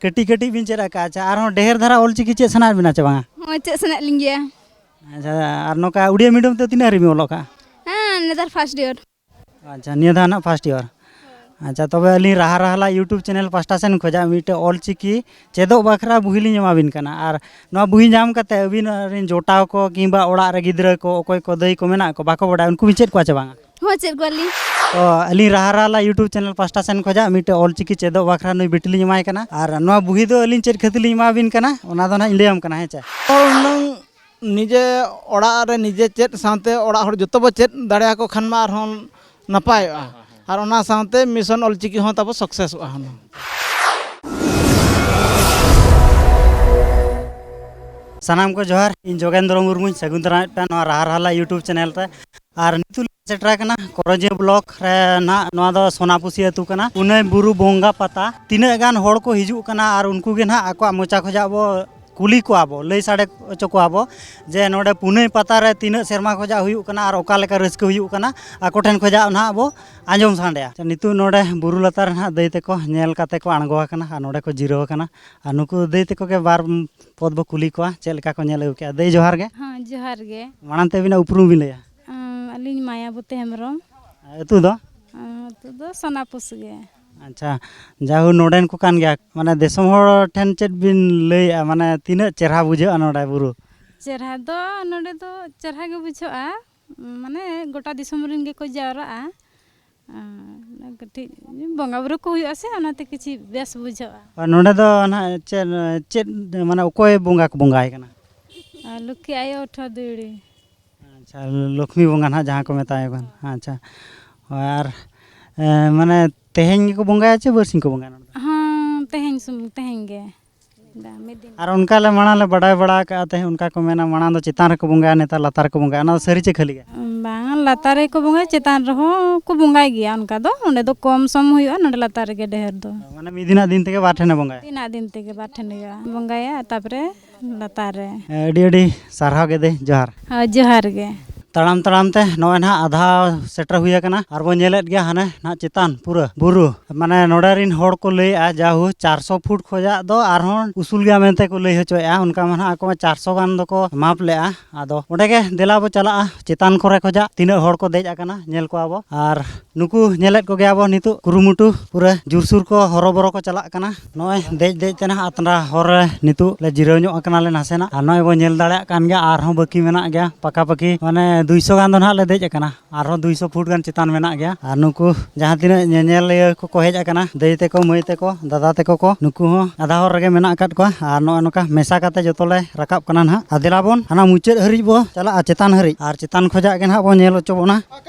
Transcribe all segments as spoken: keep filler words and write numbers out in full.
ᱠᱟᱹᱴᱤᱡ ᱠᱟᱹᱴᱤᱡ ᱵᱤᱱ ᱪᱮᱫ ᱟᱠᱟᱫᱼᱟ᱾ ᱟᱪᱪᱷᱟ, ᱟᱨᱦᱚᱸ ᱰᱷᱮᱨ ᱫᱷᱟᱨᱟ ᱚᱞ ᱪᱤᱠᱤ ᱪᱮᱫ ᱥᱟᱱᱟᱭᱮᱫ ᱵᱤᱱᱟ ᱪᱮ ᱵᱟᱝᱟ? ᱦᱚᱸ, ᱪᱮᱫ ᱥᱟᱱᱟᱭᱮᱫ ᱞᱤᱧ ᱜᱮᱭᱟ᱾ ᱟᱪᱪᱷᱟ, ᱟᱨ ᱱᱚᱝᱠᱟ ᱩᱲᱤᱭᱟ ᱢᱤᱰᱤᱭᱟᱢ ᱛᱮ ᱛᱤᱱᱟᱹᱜ ᱦᱟᱹᱨᱤᱡ ᱵᱤᱱ ᱚᱞᱚᱜ ᱠᱟᱜᱼᱟ? ᱦᱮᱸ, ᱱᱮᱛᱟᱨ ᱯᱷᱟᱥᱴ ᱤᱭᱟᱨ᱾ ᱟᱪᱪᱷᱟ, ᱱᱤᱭᱟᱹ ᱫᱷᱟᱣ ᱱᱟᱜ ᱯᱷᱟᱥᱴ ᱤᱭᱟᱨ᱾ ᱟᱪᱪᱷᱟ, ᱛᱚᱵᱮ ᱟᱹᱞᱤᱧ ᱨᱟᱦᱟ ᱨᱟᱦᱟᱞᱟ YouTube ᱪᱮᱱᱮᱞ ᱯᱟᱥᱴᱟ ᱥᱮᱱ ᱠᱷᱚᱱᱟᱜ ᱢᱤᱫᱴᱮᱡ ᱚᱞ ᱪᱤᱠᱤ ᱪᱮᱫᱚᱜ ᱵᱟᱠᱷᱨᱟ ᱵᱩᱦᱤ ᱞᱤᱧ ᱮᱢᱟ ᱵᱤᱱ ᱠᱟᱱᱟ᱾ ᱟᱨ ᱱᱚᱣᱟ ᱵᱩᱦᱤ ᱧᱟᱢ ᱠᱟᱛᱮ ᱟᱹᱵᱤᱱ ᱨᱮᱱ ᱡᱚᱴᱟᱣ ᱠᱚ ᱠᱤᱝᱵᱟ ᱚᱲᱟᱜ ᱨᱮ ᱜᱤᱫᱽᱨᱟᱹ ᱠᱚ ᱚᱠᱚᱭ ᱠᱚ ᱫᱟᱹᱭ ᱠᱚ ᱢᱮᱱᱟᱜ ᱠᱚ ᱵᱟᱠᱚ ᱵᱟᱰᱟᱭᱟ, ᱩᱱᱠᱩ ᱵᱤᱱ ᱪᱮᱫ ᱠᱚᱣᱟ ᱪᱮ ᱵᱟᱝᱟ? ᱦᱚᱸ, ᱪᱮᱫ ᱠᱚᱣᱟᱞᱤᱧ᱾ ᱛᱚ ᱟᱹᱞᱤᱧ ᱨᱟᱦᱟ ᱨᱟᱦᱟᱞᱟ YouTube ᱪᱮᱱᱮᱞ ᱯᱟᱥᱴᱟ ᱥᱮᱱ ᱠᱷᱚᱱᱟᱜ ᱢᱤᱫᱴᱮᱡ ᱚᱞ ᱪᱤᱠᱤ ᱪᱮᱫᱚᱜ ᱵᱟᱠᱷᱨᱟ ᱱᱩᱭ ᱵᱤᱴᱤ ᱞᱤᱧ ᱮᱢᱟᱭ ᱠᱟᱱᱟ᱾ ᱟᱨ ᱱᱚᱣᱟ ᱵᱩᱦᱤ ᱫᱚ ᱟᱹᱞᱤᱧ ᱪᱮᱫ ᱠᱷᱟᱹᱛᱤᱨ ᱞᱤᱧ ᱮᱢᱟ ᱵᱤᱱ ᱠᱟᱱᱟ, ᱚᱱᱟ ᱫᱚ ᱱᱟᱦᱟᱜ ᱤᱧ ᱞᱟᱹᱭᱟᱢ ᱠᱟᱱᱟ, ᱦᱮᱸ ᱪᱮ? ᱦᱩᱱᱟᱹᱝ ᱱᱤᱡᱮ ᱚᱲᱟᱜ ᱨᱮ ᱱᱤᱡᱮ ᱪᱮᱫ ᱥᱟᱶᱛᱮ ᱚᱲᱟᱜ ᱦᱚᱲ ᱡᱚᱛᱚ ᱵᱚ ᱪᱮᱫ ᱫᱟᱲᱮᱭᱟᱠᱚ ᱠᱷᱟᱱ ᱢᱟ ᱟᱨᱦᱚᱸ ᱱᱟᱯᱟᱭᱚᱜᱼᱟ᱾ ᱟᱨ ᱚᱱᱟ ᱥᱟᱶᱛᱮ ᱢᱤᱥᱚᱱ ᱚᱞᱪᱤᱠᱤ ᱦᱚᱸ ᱛᱟᱵᱚ ᱥᱟᱠᱥᱮᱥᱚᱜᱼᱟ ᱦᱩᱱᱟᱹᱝ᱾ ᱥᱟᱱᱟᱢ ᱠᱚ ᱡᱚᱦᱟᱨ, ᱤᱧ ᱡᱳᱜᱮᱱᱫᱨᱚ ᱢᱩᱨᱢᱩᱧ ᱥᱟᱹᱜᱩᱱ ᱫᱟᱨᱟᱢᱮᱫ ᱯᱮᱭᱟ ᱱᱚᱣᱟ ᱨᱟᱦᱟ ᱨᱟᱦᱟᱞᱟ YouTube ᱪᱮᱱᱮᱞ ᱨᱮ᱾ ᱟᱨ ᱱᱤᱛᱚᱜ ᱞᱮ ᱥᱮᱴᱮᱨ ᱟᱠᱟᱱᱟ ᱠᱚᱨᱚᱡᱤᱭᱟᱹ ᱵᱞᱚᱠ ᱨᱮ ᱱᱟᱦᱟᱜ, ᱱᱚᱣᱟ ᱫᱚ ᱥᱳᱱᱟᱯᱩᱥᱤ ᱟᱹᱛᱩ ᱠᱟᱱᱟ᱾ ᱯᱩᱱᱟᱹᱭ ᱵᱩᱨᱩ ᱵᱚᱸᱜᱟ ᱯᱟᱛᱟ ᱛᱤᱱᱟᱹᱜ ᱜᱟᱱ ᱦᱚᱲ ᱠᱚ ᱦᱤᱡᱩᱜ ᱠᱟᱱᱟ ᱟᱨ ᱩᱱᱠᱩ ᱜᱮ ᱱᱟᱦᱟᱜ ᱟᱠᱚᱣᱟᱜ ᱢᱚᱪᱟ ᱠᱷᱚᱱᱟᱜ ᱵᱚ ᱠᱩᱞᱤ ᱠᱚᱣᱟ ᱵᱚ, ᱞᱟᱹᱭ ᱥᱟᱰᱮ ᱦᱚᱪᱚ ᱠᱚᱣᱟ ᱵᱚ ᱡᱮ ᱱᱚᱰᱮ ᱯᱩᱱᱟᱹᱭ ᱯᱟᱛᱟ ᱨᱮ ᱛᱤᱱᱟᱹᱜ ᱥᱮᱨᱢᱟ ᱠᱷᱚᱱᱟᱜ ᱦᱩᱭᱩᱜ ᱠᱟᱱᱟ ᱟᱨ ᱚᱠᱟ ᱞᱮᱠᱟ ᱨᱟᱹᱥᱠᱟᱹ ᱦᱩᱭᱩᱜ ᱠᱟᱱᱟ, ᱟᱠᱚ ᱴᱷᱮᱱ ᱠᱷᱚᱱᱟᱜ ᱱᱟᱦᱟᱜ ᱵᱚ ᱟᱸᱡᱚᱢ ᱥᱟᱰᱮᱭᱟ᱾ ᱱᱤᱛᱚᱜ ᱱᱚᱰᱮ ᱵᱩᱨᱩ ᱞᱟᱛᱟᱨ ᱨᱮ ᱱᱟᱦᱟᱜ ᱫᱟᱹᱭ ᱛᱟᱠᱚ ᱧᱮᱞ ᱠᱟᱛᱮ ᱠᱚ ᱟᱬᱜᱚ ᱟᱠᱟᱱᱟ ᱟᱨ ᱱᱚᱰᱮ ᱠᱚ ᱡᱤᱨᱟᱹᱣ ᱟᱠᱟᱱᱟ᱾ ᱟᱨ ᱱᱩᱠᱩ ᱫᱟᱹᱭ ᱛᱟᱠᱚ ᱜᱮ ᱵᱟᱨ ᱯᱚᱫ ᱵᱚ ᱠᱩᱞᱤ ᱠᱚᱣᱟ ᱪᱮᱫ ᱞᱮᱠᱟ ᱠᱚ ᱧᱮᱞ ᱟᱹᱜᱩ ᱠᱮᱜᱼᱟ᱾ ᱫᱟᱹᱭ, ᱡᱚᱦᱟᱨ ᱜᱮ᱾ ᱦᱮᱸ, ᱡᱚᱦᱟᱨ ᱜᱮ᱾ ᱢᱟᱲᱟᱝ ᱛᱮ ᱟᱹᱵᱤᱱᱟᱜ ᱩᱯᱨᱩᱢ ᱵᱤᱱ ᱞᱟᱹᱭᱟ? ᱟᱸ, ᱟᱹᱞᱤᱧ ᱢᱟᱭᱟᱵᱚᱛᱤ ᱦᱮᱢᱵᱨᱚᱢ᱾ ᱟᱹᱛᱩ ᱫᱚ? ᱟᱸ, ᱟᱹᱛᱩ ᱫᱚ ᱥᱳᱱᱟᱯᱩᱥ ᱜᱮ᱾ ᱟᱪᱪᱷᱟ, ᱡᱟᱦᱳ, ᱱᱚᱰᱮᱱ ᱠᱚ ᱠᱟᱱ ᱜᱮᱭᱟ, ᱢᱟᱱᱮ ᱫᱤᱥᱚᱢ ᱦᱚᱲ ᱴᱷᱮᱱ ᱪᱮᱫ ᱵᱤᱱ ᱞᱟᱹᱭᱮᱜᱼᱟ, ᱢᱟᱱᱮ ᱛᱤᱱᱟᱹᱜ ᱪᱮᱨᱦᱟ ᱵᱩᱡᱷᱟᱹᱜᱼᱟ ᱱᱚᱰᱮ ᱵᱩᱨᱩ? ᱪᱮᱨᱦᱟ ᱫᱚ ᱱᱚᱰᱮ ᱫᱚ ᱪᱮᱨᱦᱟ ᱜᱮ ᱵᱩᱡᱷᱟᱹᱜᱼᱟ, ᱢᱟᱱᱮ ᱜᱚᱴᱟ ᱫᱤᱥᱚᱢ ᱨᱮᱱ ᱜᱮᱠᱚ ᱡᱟᱣᱨᱟᱜᱼᱟ᱾ ᱟᱨ ᱠᱟᱹᱴᱤᱡ ᱵᱚᱸᱜᱟ ᱵᱩᱨᱩ ᱠᱚ ᱦᱩᱭᱩᱜᱼᱟ ᱥᱮ, ᱚᱱᱟᱛᱮ ᱠᱤᱪᱷᱤ ᱵᱮᱥ ᱵᱩᱡᱷᱟᱹᱜᱼᱟ᱾ ᱟᱨ ᱱᱚᱰᱮ ᱫᱚ ᱱᱟᱦᱟᱜ ᱪᱮᱫ, ᱪᱮᱫ, ᱢᱟᱱᱮ ᱚᱠᱚᱭ ᱵᱚᱸᱜᱟ ᱠᱚ ᱵᱚᱸᱜᱟᱭ ᱠᱟᱱᱟ? ᱟᱨ ᱞᱚᱠᱠᱷᱤ ᱟᱭᱳ ᱴᱷᱟᱹ ᱫᱟᱹᱲᱤ᱾ ᱟᱪᱪᱷᱟ, ᱞᱚᱠᱠᱷᱢᱤ ᱵᱚᱸᱜᱟ ᱱᱟᱦᱟᱜ ᱡᱟᱦᱟᱸ ᱠᱚ ᱢᱮᱛᱟᱭ ᱠᱟᱱ᱾ ᱟᱪᱪᱷᱟ, ᱦᱳᱭ, ᱟᱨ, ᱮ, ᱢᱟᱱᱮ ᱛᱮᱦᱮᱧ ᱜᱮᱠᱚ ᱵᱚᱸᱜᱟᱭᱟ ᱪᱮ ᱵᱟᱨᱥᱤᱧ ᱠᱚ ᱵᱚᱸᱜᱟᱭᱟ ᱱᱚᱰᱮ ᱫᱚ? ᱦᱮᱸ, ᱛᱮᱦᱮᱧ ᱥᱩᱢᱩᱝ, ᱛᱮᱦᱮᱧ ᱜᱮ᱾ ᱫᱟ, ᱢᱤᱫ ᱫᱤᱱ᱾ ᱟᱨ ᱚᱱᱠᱟ ᱞᱮ ᱢᱟᱲᱟᱝ ᱞᱮ ᱵᱟᱰᱟᱭ ᱵᱟᱲᱟ ᱟᱠᱟᱫᱼᱟ, ᱛᱟᱦᱮᱸ ᱚᱱᱠᱟ ᱠᱚ ᱢᱮᱱᱟ ᱢᱟᱲᱟᱝ ᱫᱚ ᱪᱮᱛᱟᱱ ᱨᱮᱠᱚ ᱵᱚᱸᱜᱟᱭᱟ, ᱱᱮᱛᱟᱨ ᱞᱟᱛᱟᱨ ᱨᱮᱠᱚ ᱵᱚᱸᱜᱟᱭᱟ, ᱚᱱᱟ ᱫᱚ ᱥᱟᱹᱨᱤ ᱪᱮ ᱠᱷᱟᱹᱞᱤ ᱜᱮ? ᱵᱟᱝ, ᱞᱟᱛᱟᱨ ᱨᱮᱠᱚ ᱵᱚᱸᱜᱟᱭᱟ, ᱪᱮᱛᱟᱱ ᱨᱮᱦᱚᱸ ᱠᱚ ᱵᱚᱸᱜᱟᱭ ᱜᱮᱭᱟ᱾ ᱚᱱᱠᱟ ᱫᱚ ᱚᱸᱰᱮ ᱫᱚ ᱠᱚᱢ ᱥᱚᱢ ᱦᱩᱭᱩᱜᱼᱟ, ᱱᱚᱰᱮ ᱞᱟᱛᱟᱨ ᱨᱮᱜᱮ ᱰᱷᱮᱨ ᱫᱚ᱾ ᱢᱟᱱᱮ ᱢᱤᱫ ᱫᱤᱱᱟᱜ ᱫᱤᱱ ᱛᱮᱜᱮ ᱵᱟᱨ ᱴᱷᱮᱱᱮ ᱵᱚᱸᱜᱟᱭᱟ? ᱛᱤᱱᱟᱹᱜ ᱫᱤᱱ ᱛᱮᱜᱮ ᱵᱟᱨ ᱴᱷᱮᱱ ᱦᱩᱭᱩᱜᱼᱟ, ᱵᱚᱸᱜᱟᱭᱟ, ᱛᱟᱯᱚᱨᱮ ᱞᱟᱛᱟᱨ ᱨᱮ᱾ ᱦᱮᱸ, ᱟᱹᱰᱤ ᱟᱹᱰᱤ ᱥᱟᱨᱦᱟᱣ ᱜᱮ ᱫᱟᱹᱭ, ᱡᱚᱦᱟᱨ᱾ ᱦᱳᱭ, ᱡᱚᱦᱟᱨ ᱜᱮ᱾ ᱛᱟᱲᱟᱢ ᱛᱟᱲᱟᱢ ᱛᱮ ᱱᱚᱜᱼᱚᱭ ᱱᱟᱦᱟᱜ ᱟᱫᱷᱟ ᱥᱮᱴᱮᱨ ᱦᱩᱭ ᱟᱠᱟᱱᱟ᱾ ᱟᱨ ᱵᱚᱱ ᱧᱮᱞᱮᱫ ᱜᱮᱭᱟ ᱦᱟᱱᱮ ᱱᱟᱦᱟᱜ ᱪᱮᱛᱟᱱ ᱯᱩᱨᱟᱹ ᱵᱩᱨᱩ, ᱢᱟᱱᱮ ᱱᱚᱰᱮ ᱨᱤᱱ ᱦᱚᱲ ᱠᱚ ᱞᱟᱹᱭᱮᱜᱼᱟ, ᱡᱟᱦᱳ ᱪᱟᱨᱥᱚ ᱯᱷᱩᱴ ᱠᱷᱚᱱᱟᱜ ᱫᱚ ᱟᱨᱦᱚᱸ ᱩᱥᱩᱞ ᱜᱮᱭᱟ ᱢᱮᱱᱛᱮ ᱠᱚ ᱞᱟᱹᱭ ᱦᱚᱪᱚᱭᱮᱜᱼᱟ᱾ ᱚᱱᱠᱟ ᱢᱟ ᱱᱟᱦᱟᱜ ᱟᱠᱚ ᱢᱟ ᱪᱟᱨᱥᱚ ᱜᱟᱱ ᱫᱚᱠᱚ ᱢᱟᱯ ᱞᱮᱜᱼᱟ᱾ ᱟᱫᱚ ᱚᱸᱰᱮ ᱜᱮ ᱫᱮᱞᱟ ᱵᱚ ᱪᱟᱞᱟᱜᱼᱟ, ᱪᱮᱛᱟᱱ ᱠᱚᱨᱮ ᱠᱷᱚᱱᱟᱜ ᱛᱤᱱᱟᱹᱜ ᱦᱚᱲ ᱠᱚ ᱫᱮᱡ ᱟᱠᱟᱱᱟ ᱧᱮᱞ ᱠᱚᱣᱟ ᱵᱚ᱾ ᱟᱨ ᱱᱩᱠᱩ ᱧᱮᱞᱮᱫ ᱠᱚᱜᱮᱭᱟ ᱵᱚ ᱱᱤᱛᱚᱜ ᱠᱩᱨᱩᱢᱩᱴᱩ ᱯᱩᱨᱟᱹ ᱡᱳᱨᱥᱳᱨ ᱠᱚ ᱦᱚᱨᱚᱵᱚᱨᱚ ᱠᱚ ᱪᱟᱞᱟᱜ ᱠᱟᱱᱟ᱾ ᱱᱚᱜᱼᱚᱭ ᱫᱮᱡ ᱫᱮᱡ ᱛᱮ ᱱᱟᱦᱟᱜ ᱟᱛᱱᱟ ᱦᱚᱨ ᱨᱮ ᱱᱤᱛᱚᱜ ᱞᱮ ᱡᱤᱨᱟᱹᱣ ᱧᱚᱜ ᱟᱠᱟᱱᱟᱞᱮ ᱱᱟᱥᱮᱱᱟᱜ᱾ ᱟᱨ ᱱᱚᱜᱼᱚᱭ ᱵᱚ ᱧᱮᱞ ᱫᱟᱲᱮᱭᱟᱜ ᱠᱟᱱ ᱜᱮᱭᱟ, ᱟᱨᱦᱚᱸ ᱵᱟᱹᱠᱤ ᱢᱮᱱᱟᱜ ᱜᱮᱭᱟ᱾ ᱯᱟᱠᱟ ᱯᱟᱠᱤ ᱢᱟᱱᱮ ᱫᱩᱭᱥᱚ ᱜᱟᱱ ᱫᱚ ᱱᱟᱦᱟᱜ ᱞᱮ ᱫᱮᱡ ᱟᱠᱟᱱᱟ, ᱟᱨᱦᱚᱸ ᱫᱩᱭᱥᱚ ᱯᱷᱩᱴ ᱜᱟᱱ ᱪᱮᱛᱟᱱ ᱢᱮᱱᱟᱜ ᱜᱮᱭᱟ᱾ ᱟᱨ ᱱᱩᱠᱩ ᱡᱟᱦᱟᱸ ᱛᱤᱱᱟᱹᱜ ᱧᱮᱧᱮᱞᱤᱭᱟᱹ ᱠᱚᱠᱚ ᱦᱮᱡ ᱟᱠᱟᱱᱟ, ᱫᱟᱹᱭ ᱛᱟᱠᱚ, ᱢᱟᱹᱭ ᱛᱟᱠᱚ, ᱫᱟᱫᱟ ᱛᱟᱠᱚ ᱠᱚ, ᱱᱩᱠᱩ ᱦᱚᱸ ᱟᱫᱷᱟ ᱦᱚᱨ ᱨᱮᱜᱮ ᱢᱮᱱᱟᱜ ᱟᱠᱟᱫ ᱠᱚᱣᱟ᱾ ᱟᱨ ᱱᱚᱜᱼᱚᱭ ᱱᱚᱝᱠᱟ ᱢᱮᱥᱟ ᱠᱟᱛᱮ ᱡᱚᱛᱚ ᱞᱮ ᱨᱟᱠᱟᱵ ᱠᱟᱱᱟ ᱱᱟᱦᱟᱜ᱾ ᱟᱨ ᱫᱮᱞᱟ ᱵᱚᱱ ᱦᱟᱱᱟ ᱢᱩᱪᱟᱹᱫ ᱦᱟᱹᱨᱤᱡ ᱵᱚ ᱪᱟᱞᱟᱜᱼᱟ, ᱪᱮᱛᱟᱱ ᱦᱟᱹᱨᱤᱡ, ᱟᱨ ᱪᱮᱛᱟᱱ ᱠᱷᱚᱱᱟᱜ ᱜᱮ ᱱᱟᱦᱟᱜ ᱵᱚᱱ ᱧᱮᱞ ᱦᱚᱪᱚ ᱵᱚᱱᱟ᱾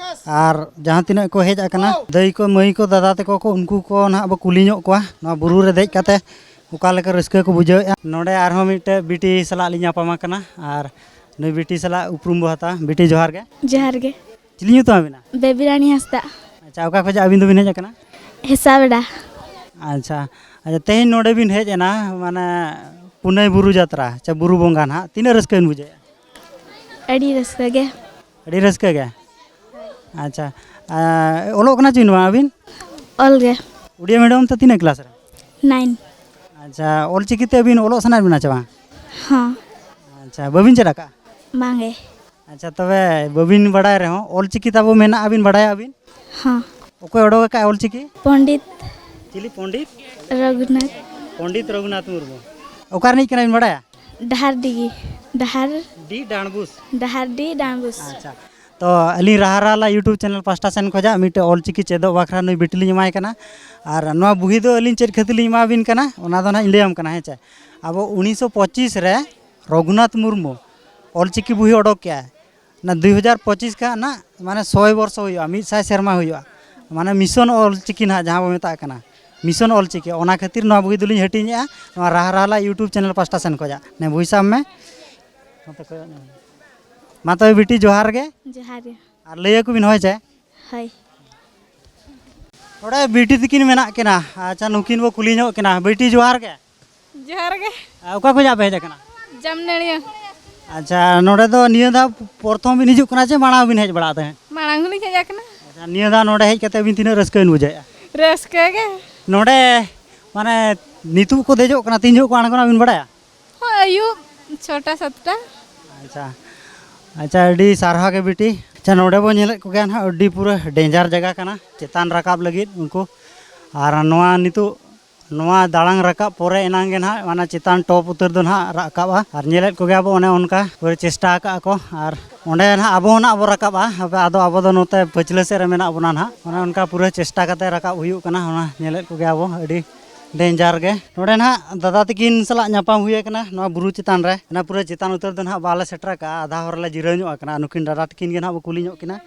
ᱟᱨ ᱡᱟᱦᱟᱸ ᱛᱤᱱᱟᱹᱜ ᱠᱚ ᱦᱮᱡ ᱟᱠᱟᱱᱟ, ᱫᱟᱹᱭ ᱠᱚ, ᱢᱟᱹᱭ ᱠᱚ, ᱫᱟᱫᱟ ᱛᱟᱠᱚ ᱠᱚ, ᱩᱱᱠᱩ ᱠᱚ ᱱᱟᱦᱟᱜ ᱵᱚ ᱠᱩᱞᱤ ᱧᱚᱜ ᱠᱚᱣᱟ ᱱᱚᱣᱟ ᱵᱩᱨᱩ ᱨᱮ ᱫᱮᱡ ᱠᱟᱛᱮ ᱚᱠᱟ ᱞᱮᱠᱟ ᱨᱟᱹᱥᱠᱟᱹ ᱠᱚ ᱵᱩᱡᱷᱟᱹᱣᱮᱫᱼᱟ᱾ ᱱᱚᱰᱮ ᱟᱨᱦᱚᱸ ᱢᱤᱫᱴᱮᱡ ᱵᱤᱴᱤ ᱥᱟᱞᱟᱜ ᱞᱤᱧ ᱧᱟᱯᱟᱢ ᱟᱠᱟᱱᱟ, ᱟᱨ ᱱᱩᱭ ᱵᱤᱴᱤ ᱥᱟᱞᱟᱜ ᱩᱯᱨᱩᱢ ᱵᱚ ᱦᱟᱛᱟᱣᱟ᱾ ᱵᱤᱴᱤ, ᱡᱚᱦᱟᱨ ᱜᱮ᱾ ᱡᱚᱦᱟᱨ ᱜᱮ᱾ ᱪᱤᱞᱤ ᱧᱩᱛᱩᱢ ᱟᱹᱵᱤᱱᱟ? ᱵᱮᱵᱤ ᱨᱟᱱᱤ ᱦᱟᱸᱥᱫᱟ᱾ ᱟᱪᱪᱷᱟ, ᱚᱠᱟ ᱠᱷᱚᱱᱟᱜ ᱟᱹᱵᱤᱱ ᱫᱚᱵᱤᱱ ᱦᱮᱡ ᱟᱠᱟᱱᱟ? ᱦᱮᱥᱟᱵᱮᱰᱟ᱾ ᱟᱪᱪᱷᱟ, ᱟᱪᱪᱷᱟ, ᱛᱮᱦᱮᱧ ᱱᱚᱰᱮ ᱵᱤᱱ ᱦᱮᱡ ᱮᱱᱟ, ᱢᱟᱱᱮ ᱯᱩᱱᱟᱹᱭ ᱵᱩᱨᱩ ᱡᱟᱛᱨᱟ ᱥᱮ ᱵᱩᱨᱩ ᱵᱚᱸᱜᱟ ᱱᱟᱦᱟᱜ, ᱛᱤᱱᱟᱹᱜ ᱨᱟᱹᱥᱠᱟᱹ ᱵᱤᱱ ᱵᱩᱡᱷᱟᱹᱣᱮᱫᱼᱟ? ᱟᱹᱰᱤ ᱨᱟᱹᱥᱠᱟᱹ ᱜᱮ᱾ ᱟᱹᱰᱤ ᱨᱟᱹᱥᱠᱟᱹ ᱜᱮ᱾ ᱟᱪᱪᱷᱟ, ᱟᱨ ᱚᱞᱚᱜ ᱠᱟᱱᱟ ᱪᱮ ᱵᱟᱝ ᱟᱹᱵᱤᱱ? ᱚᱞ ᱜᱮ᱾ ᱩᱰᱤᱭᱟ ᱢᱤᱰᱤᱭᱟᱢ ᱛᱮ ᱛᱤᱱᱟᱹᱜ ᱠᱞᱟᱥ ᱨᱮ? ᱱᱟᱭᱤᱱ᱾ ᱟᱪᱪᱷᱟ, ᱚᱞ ᱪᱤᱠᱤ ᱛᱮ ᱟᱹᱵᱤᱱ ᱚᱞᱚᱜ ᱥᱟᱱᱟᱭᱮᱫ ᱵᱤᱱᱟ ᱪᱮ ᱵᱟᱝ? ᱦᱚᱸ᱾ ᱟᱪᱪᱷᱟ, ᱵᱟᱹᱵᱤᱱ ᱪᱮᱫ ᱟᱠᱟᱫᱼᱟ? ᱵᱟᱝ ᱜᱮ᱾ ᱟᱪᱪᱷᱟ, ᱛᱚᱵᱮ ᱵᱟᱹᱵᱤᱱ ᱵᱟᱲᱟᱭ ᱨᱮᱦᱚᱸ ᱚᱞ ᱪᱤᱠᱤ ᱛᱟᱵᱚ ᱢᱮᱱᱟᱜᱼᱟ, ᱵᱤᱱ ᱵᱟᱲᱟᱭᱟ ᱟᱹᱵᱤᱱ? ᱦᱚᱸ᱾ ᱚᱠᱚᱭ ᱚᱰᱚᱠ ᱟᱠᱟᱫᱼᱟ ᱚᱞ ᱪᱤᱠᱤ? ᱯᱚᱱᱰᱤᱛ᱾ ᱪᱤᱞᱤ ᱯᱚᱱᱰᱤᱛ? ᱨᱚᱜᱷᱩᱱᱟᱛᱷ᱾ ᱯᱚᱱᱰᱤᱛ ᱨᱚᱜᱷᱩᱱᱟᱛᱷ ᱢᱩᱨᱢᱩ᱾ ᱚᱠᱟ ᱨᱤᱱᱤᱡ ᱠᱟᱱᱟᱭ ᱵᱤᱱ ᱵᱟᱲᱟᱭᱟ? ᱰᱟᱦᱟᱨ ᱰᱤᱜᱤ᱾ ᱰᱟᱦᱟᱨ᱾ ᱰᱤ ᱰᱟᱸᱰᱵᱩᱥ᱾ ᱰᱟᱦᱟᱨ ᱰᱤ ᱰᱟᱸᱰᱵᱩᱥ᱾ ᱟᱪᱪᱷᱟ, ᱛᱚ ᱟᱹᱞᱤᱧ ᱨᱟᱦᱟ ᱨᱟᱦᱟᱞᱟ YouTube ᱪᱮᱱᱮᱞ ᱯᱟᱥᱴᱟ ᱥᱮᱱ ᱠᱷᱚᱱᱟᱜ ᱢᱤᱫᱴᱮᱡ ᱚᱞ ᱪᱤᱠᱤ ᱪᱮᱫᱚᱜ ᱵᱟᱠᱷᱨᱟ ᱱᱩᱭ ᱵᱤᱴᱤ ᱞᱤᱧ ᱮᱢᱟᱭ ᱠᱟᱱᱟ᱾ ᱟᱨ ᱱᱚᱣᱟ ᱵᱩᱦᱤ ᱫᱚ ᱟᱹᱞᱤᱧ ᱪᱮᱫ ᱠᱷᱟᱹᱛᱤᱨ ᱞᱤᱧ ᱮᱢᱟᱵᱤᱱ ᱠᱟᱱᱟ, ᱚᱱᱟ ᱫᱚ ᱱᱟᱦᱟᱜ ᱤᱧ ᱞᱟᱹᱭᱟᱢ ᱠᱟᱱᱟ, ᱦᱮᱸ ᱪᱮ? ᱟᱵᱚ ᱩᱱᱤᱥᱥᱚ ᱯᱚᱸᱪᱤᱥ ᱨᱮ ᱨᱚᱜᱷᱩᱱᱟᱛᱷ ᱢᱩᱨᱢᱩ ᱚᱞ ᱪᱤᱠᱤ ᱵᱩᱦᱤ ᱚᱰᱚᱠ ᱠᱮᱜᱼᱟᱭ᱾ ᱚᱱᱟ ᱫᱩᱭ ᱦᱟᱡᱟᱨ ᱯᱚᱸᱪᱤᱥ ᱠᱷᱟᱱ ᱱᱟᱜ ᱢᱟᱱᱮ ᱥᱚᱭ ᱵᱚᱨᱥᱚ ᱦᱩᱭᱩᱜᱼᱟ, ᱢᱤᱫ ᱥᱟᱭ ᱥᱮᱨᱢᱟ ᱦᱩᱭᱩᱜᱼᱟ᱾ ᱢᱟᱱᱮ ᱢᱤᱥᱚᱱ ᱚᱞ ᱪᱤᱠᱤ ᱱᱟᱦᱟᱜ ᱡᱟᱦᱟᱸ ᱵᱚ ᱢᱮᱛᱟᱜ ᱠᱟᱱᱟ, ᱢᱤᱥᱚᱱ ᱚᱞ ᱪᱤᱠᱤ, ᱚᱱᱟ ᱠᱷᱟᱹᱛᱤᱨ ᱱᱚᱣᱟ ᱵᱩᱦᱤ ᱫᱚᱞᱤᱧ ᱦᱟᱹᱴᱤᱧᱮᱜᱼᱟ ᱱᱚᱣᱟ ᱨᱟᱦᱟ ᱨᱟᱦᱟᱞᱟ YouTube ᱪᱮᱱᱮᱞ ᱯᱟᱥᱴᱟ ᱥᱮᱱ ᱠᱷᱚᱱᱟᱜ᱾ ᱱᱮ ᱵᱩᱡᱽ ᱥᱟᱵ ᱢᱮ᱾ ᱱᱚᱛᱮ ᱠᱚᱭᱚᱜ ᱧᱚᱜ ᱢᱮ᱾ ᱢᱟ ᱛᱚᱵᱮ ᱵᱤᱴᱤ, ᱡᱚᱦᱟᱨ ᱜᱮ᱾ ᱡᱚᱦᱟᱨ ᱜᱮ᱾ ᱟᱨ ᱞᱟᱹᱭ ᱟᱠᱚ ᱵᱤᱱ, ᱦᱳᱭ ᱪᱮ? ᱦᱳᱭ᱾ ᱱᱚᱰᱮ ᱵᱤᱴᱤ ᱛᱤᱠᱤᱱ ᱢᱮᱱᱟᱜ ᱠᱤᱱᱟ᱾ ᱟᱪᱪᱷᱟ, ᱱᱩᱠᱤᱱ ᱵᱚ ᱠᱩᱞᱤ ᱧᱚᱜ ᱠᱤᱱᱟ᱾ ᱵᱤᱴᱤ, ᱡᱚᱦᱟᱨ ᱜᱮ᱾ ᱡᱚᱦᱟᱨ ᱜᱮ᱾ ᱟᱨ ᱚᱠᱟ ᱠᱷᱚᱱᱟᱜ ᱯᱮ ᱦᱮᱡ ᱟᱠᱟᱱᱟ? ᱡᱟᱢᱱᱮᱲᱤᱭᱟᱹ᱾ ᱟᱪᱪᱷᱟ, ᱱᱚᱰᱮ ᱫᱚ ᱱᱤᱭᱟᱹ ᱫᱷᱟᱣ ᱯᱨᱚᱛᱷᱚᱢ ᱵᱤᱱ ᱦᱤᱡᱩᱜ ᱠᱟᱱᱟ ᱪᱮ ᱢᱟᱲᱟᱝ ᱵᱤᱱ ᱦᱮᱡ ᱵᱟᱲᱟ ᱛᱟᱦᱮᱸᱫ? ᱢᱟᱲᱟᱝ ᱦᱚᱸᱞᱤᱧ ᱦᱮᱡ ᱟᱠᱟᱱᱟ᱾ ᱟᱪᱪᱷᱟ, ᱱᱤᱭᱟᱹ ᱫᱷᱟᱣ ᱱᱚᱰᱮ ᱦᱮᱡ ᱠᱟᱛᱮ ᱟᱹᱵᱤᱱ ᱛᱤᱱᱟᱹᱜ ᱨᱟᱹᱥᱠᱟᱹ ᱵᱤᱱ ᱵᱩᱡᱷᱟᱹᱣᱮᱫᱼᱟ? ᱨᱟᱹᱥᱠᱟᱹ ᱜᱮ᱾ ᱱᱚᱰᱮ ᱢᱟᱱᱮ ᱱᱤᱛᱚᱜ ᱠᱚ ᱫᱮᱡᱚᱜ ᱠᱟᱱᱟ, ᱛᱤᱱ ᱡᱚᱦᱚᱜ ᱠᱚ ᱟᱬᱜᱚᱱᱟ ᱵᱤᱱ ᱵᱟᱲᱟᱭᱟ? ᱦᱳᱭ, ᱟᱹᱭᱩᱵ ᱪᱷᱚᱴᱟ ᱥᱟᱛᱴᱟ᱾ ᱟᱪᱪᱷᱟ, ᱟᱪᱪᱷᱟ, ᱟᱹᱰᱤ ᱥᱟᱨᱦᱟᱣ ᱜᱮ ᱵᱤᱴᱤ᱾ ᱟᱪᱪᱷᱟ, ᱱᱚᱰᱮ ᱵᱚᱱ ᱧᱮᱞᱮᱫ ᱠᱚᱜᱮᱭᱟ ᱱᱟᱦᱟᱜ ᱟᱹᱰᱤ ᱯᱩᱨᱟᱹ ᱰᱮᱧᱡᱟᱨ ᱡᱟᱭᱜᱟ ᱠᱟᱱᱟ ᱪᱮᱛᱟᱱ ᱨᱟᱠᱟᱵ ᱞᱟᱹᱜᱤᱫ ᱩᱱᱠᱩ᱾ ᱟᱨ ᱱᱚᱣᱟ ᱱᱤᱛᱚᱜ ᱱᱚᱣᱟ ᱫᱟᱲᱟᱝ ᱨᱟᱠᱟᱵ ᱯᱚᱨᱮ ᱮᱱᱟᱝ ᱜᱮ ᱱᱟᱦᱟᱜ ᱚᱱᱟ ᱪᱮᱛᱟᱱ ᱴᱚᱯ ᱩᱛᱟᱹᱨ ᱫᱚ ᱱᱟᱦᱟᱜ ᱨᱟᱠᱟᱵᱼᱟ᱾ ᱟᱨ ᱧᱮᱞᱮᱫ ᱠᱚᱜᱮᱭᱟ ᱵᱚ ᱚᱱᱮ ᱚᱱᱠᱟ ᱯᱩᱨᱟᱹ ᱪᱮᱥᱴᱟ ᱟᱠᱟᱫᱼᱟ ᱠᱚ᱾ ᱟᱨ ᱚᱸᱰᱮ ᱱᱟᱦᱟᱜ ᱟᱵᱚ ᱦᱚᱸ ᱱᱟᱦᱟᱜ ᱵᱚ ᱨᱟᱠᱟᱵᱼᱟ, ᱟᱫᱚ ᱟᱵᱚ ᱫᱚ ᱱᱚᱛᱮ ᱯᱟᱹᱪᱷᱞᱟᱹ ᱥᱮᱫ ᱨᱮ ᱢᱮᱱᱟᱜ ᱵᱚᱱᱟ ᱱᱟᱦᱟᱜ᱾ ᱚᱱᱮ ᱚᱱᱠᱟ ᱯᱩᱨᱟᱹ ᱪᱮᱥᱴᱟ ᱠᱟᱛᱮ ᱨᱟᱠᱟᱵ ᱦᱩᱭᱩᱜ ᱠᱟᱱᱟ᱾ ᱚᱱᱟ ᱧᱮᱞᱮᱫ ᱠᱚᱜᱮᱭᱟ ᱵᱚ ᱟᱹᱰᱤ ᱰᱮᱧᱡᱟᱨ ᱜᱮ᱾ ᱱᱚᱰᱮ ᱱᱟᱦᱟᱜ ᱫᱟᱫᱟ ᱛᱟᱹᱠᱤᱱ ᱥᱟᱞᱟᱜ ᱧᱟᱯᱟᱢ ᱦᱩᱭ ᱟᱠᱟᱱᱟ ᱱᱚᱣᱟ ᱵᱩᱨᱩ ᱪᱮᱛᱟᱱ ᱨᱮ᱾ ᱚᱱᱟ ᱯᱩᱨᱟᱹ ᱪᱮᱛᱟᱱ ᱩᱛᱟᱹᱨ ᱫᱚ ᱱᱟᱦᱟᱜ ᱵᱟᱞᱮ ᱥᱮᱴᱮᱨ ᱟᱠᱟᱫᱼᱟ, ᱟᱫᱷᱟ ᱦᱚᱨ ᱨᱮᱞᱮ ᱡᱤᱨᱟᱹᱣ ᱧᱚᱜ ᱟᱠᱟᱱᱟ᱾ ᱱᱩᱠᱤᱱ ᱫᱟᱫᱟ ᱛᱟᱹᱠᱤᱱ ᱜᱮ ᱱᱟᱦᱟᱜ ᱵᱚ ᱠᱩᱞᱤ ᱧᱚᱜ ᱠᱤᱱᱟ᱾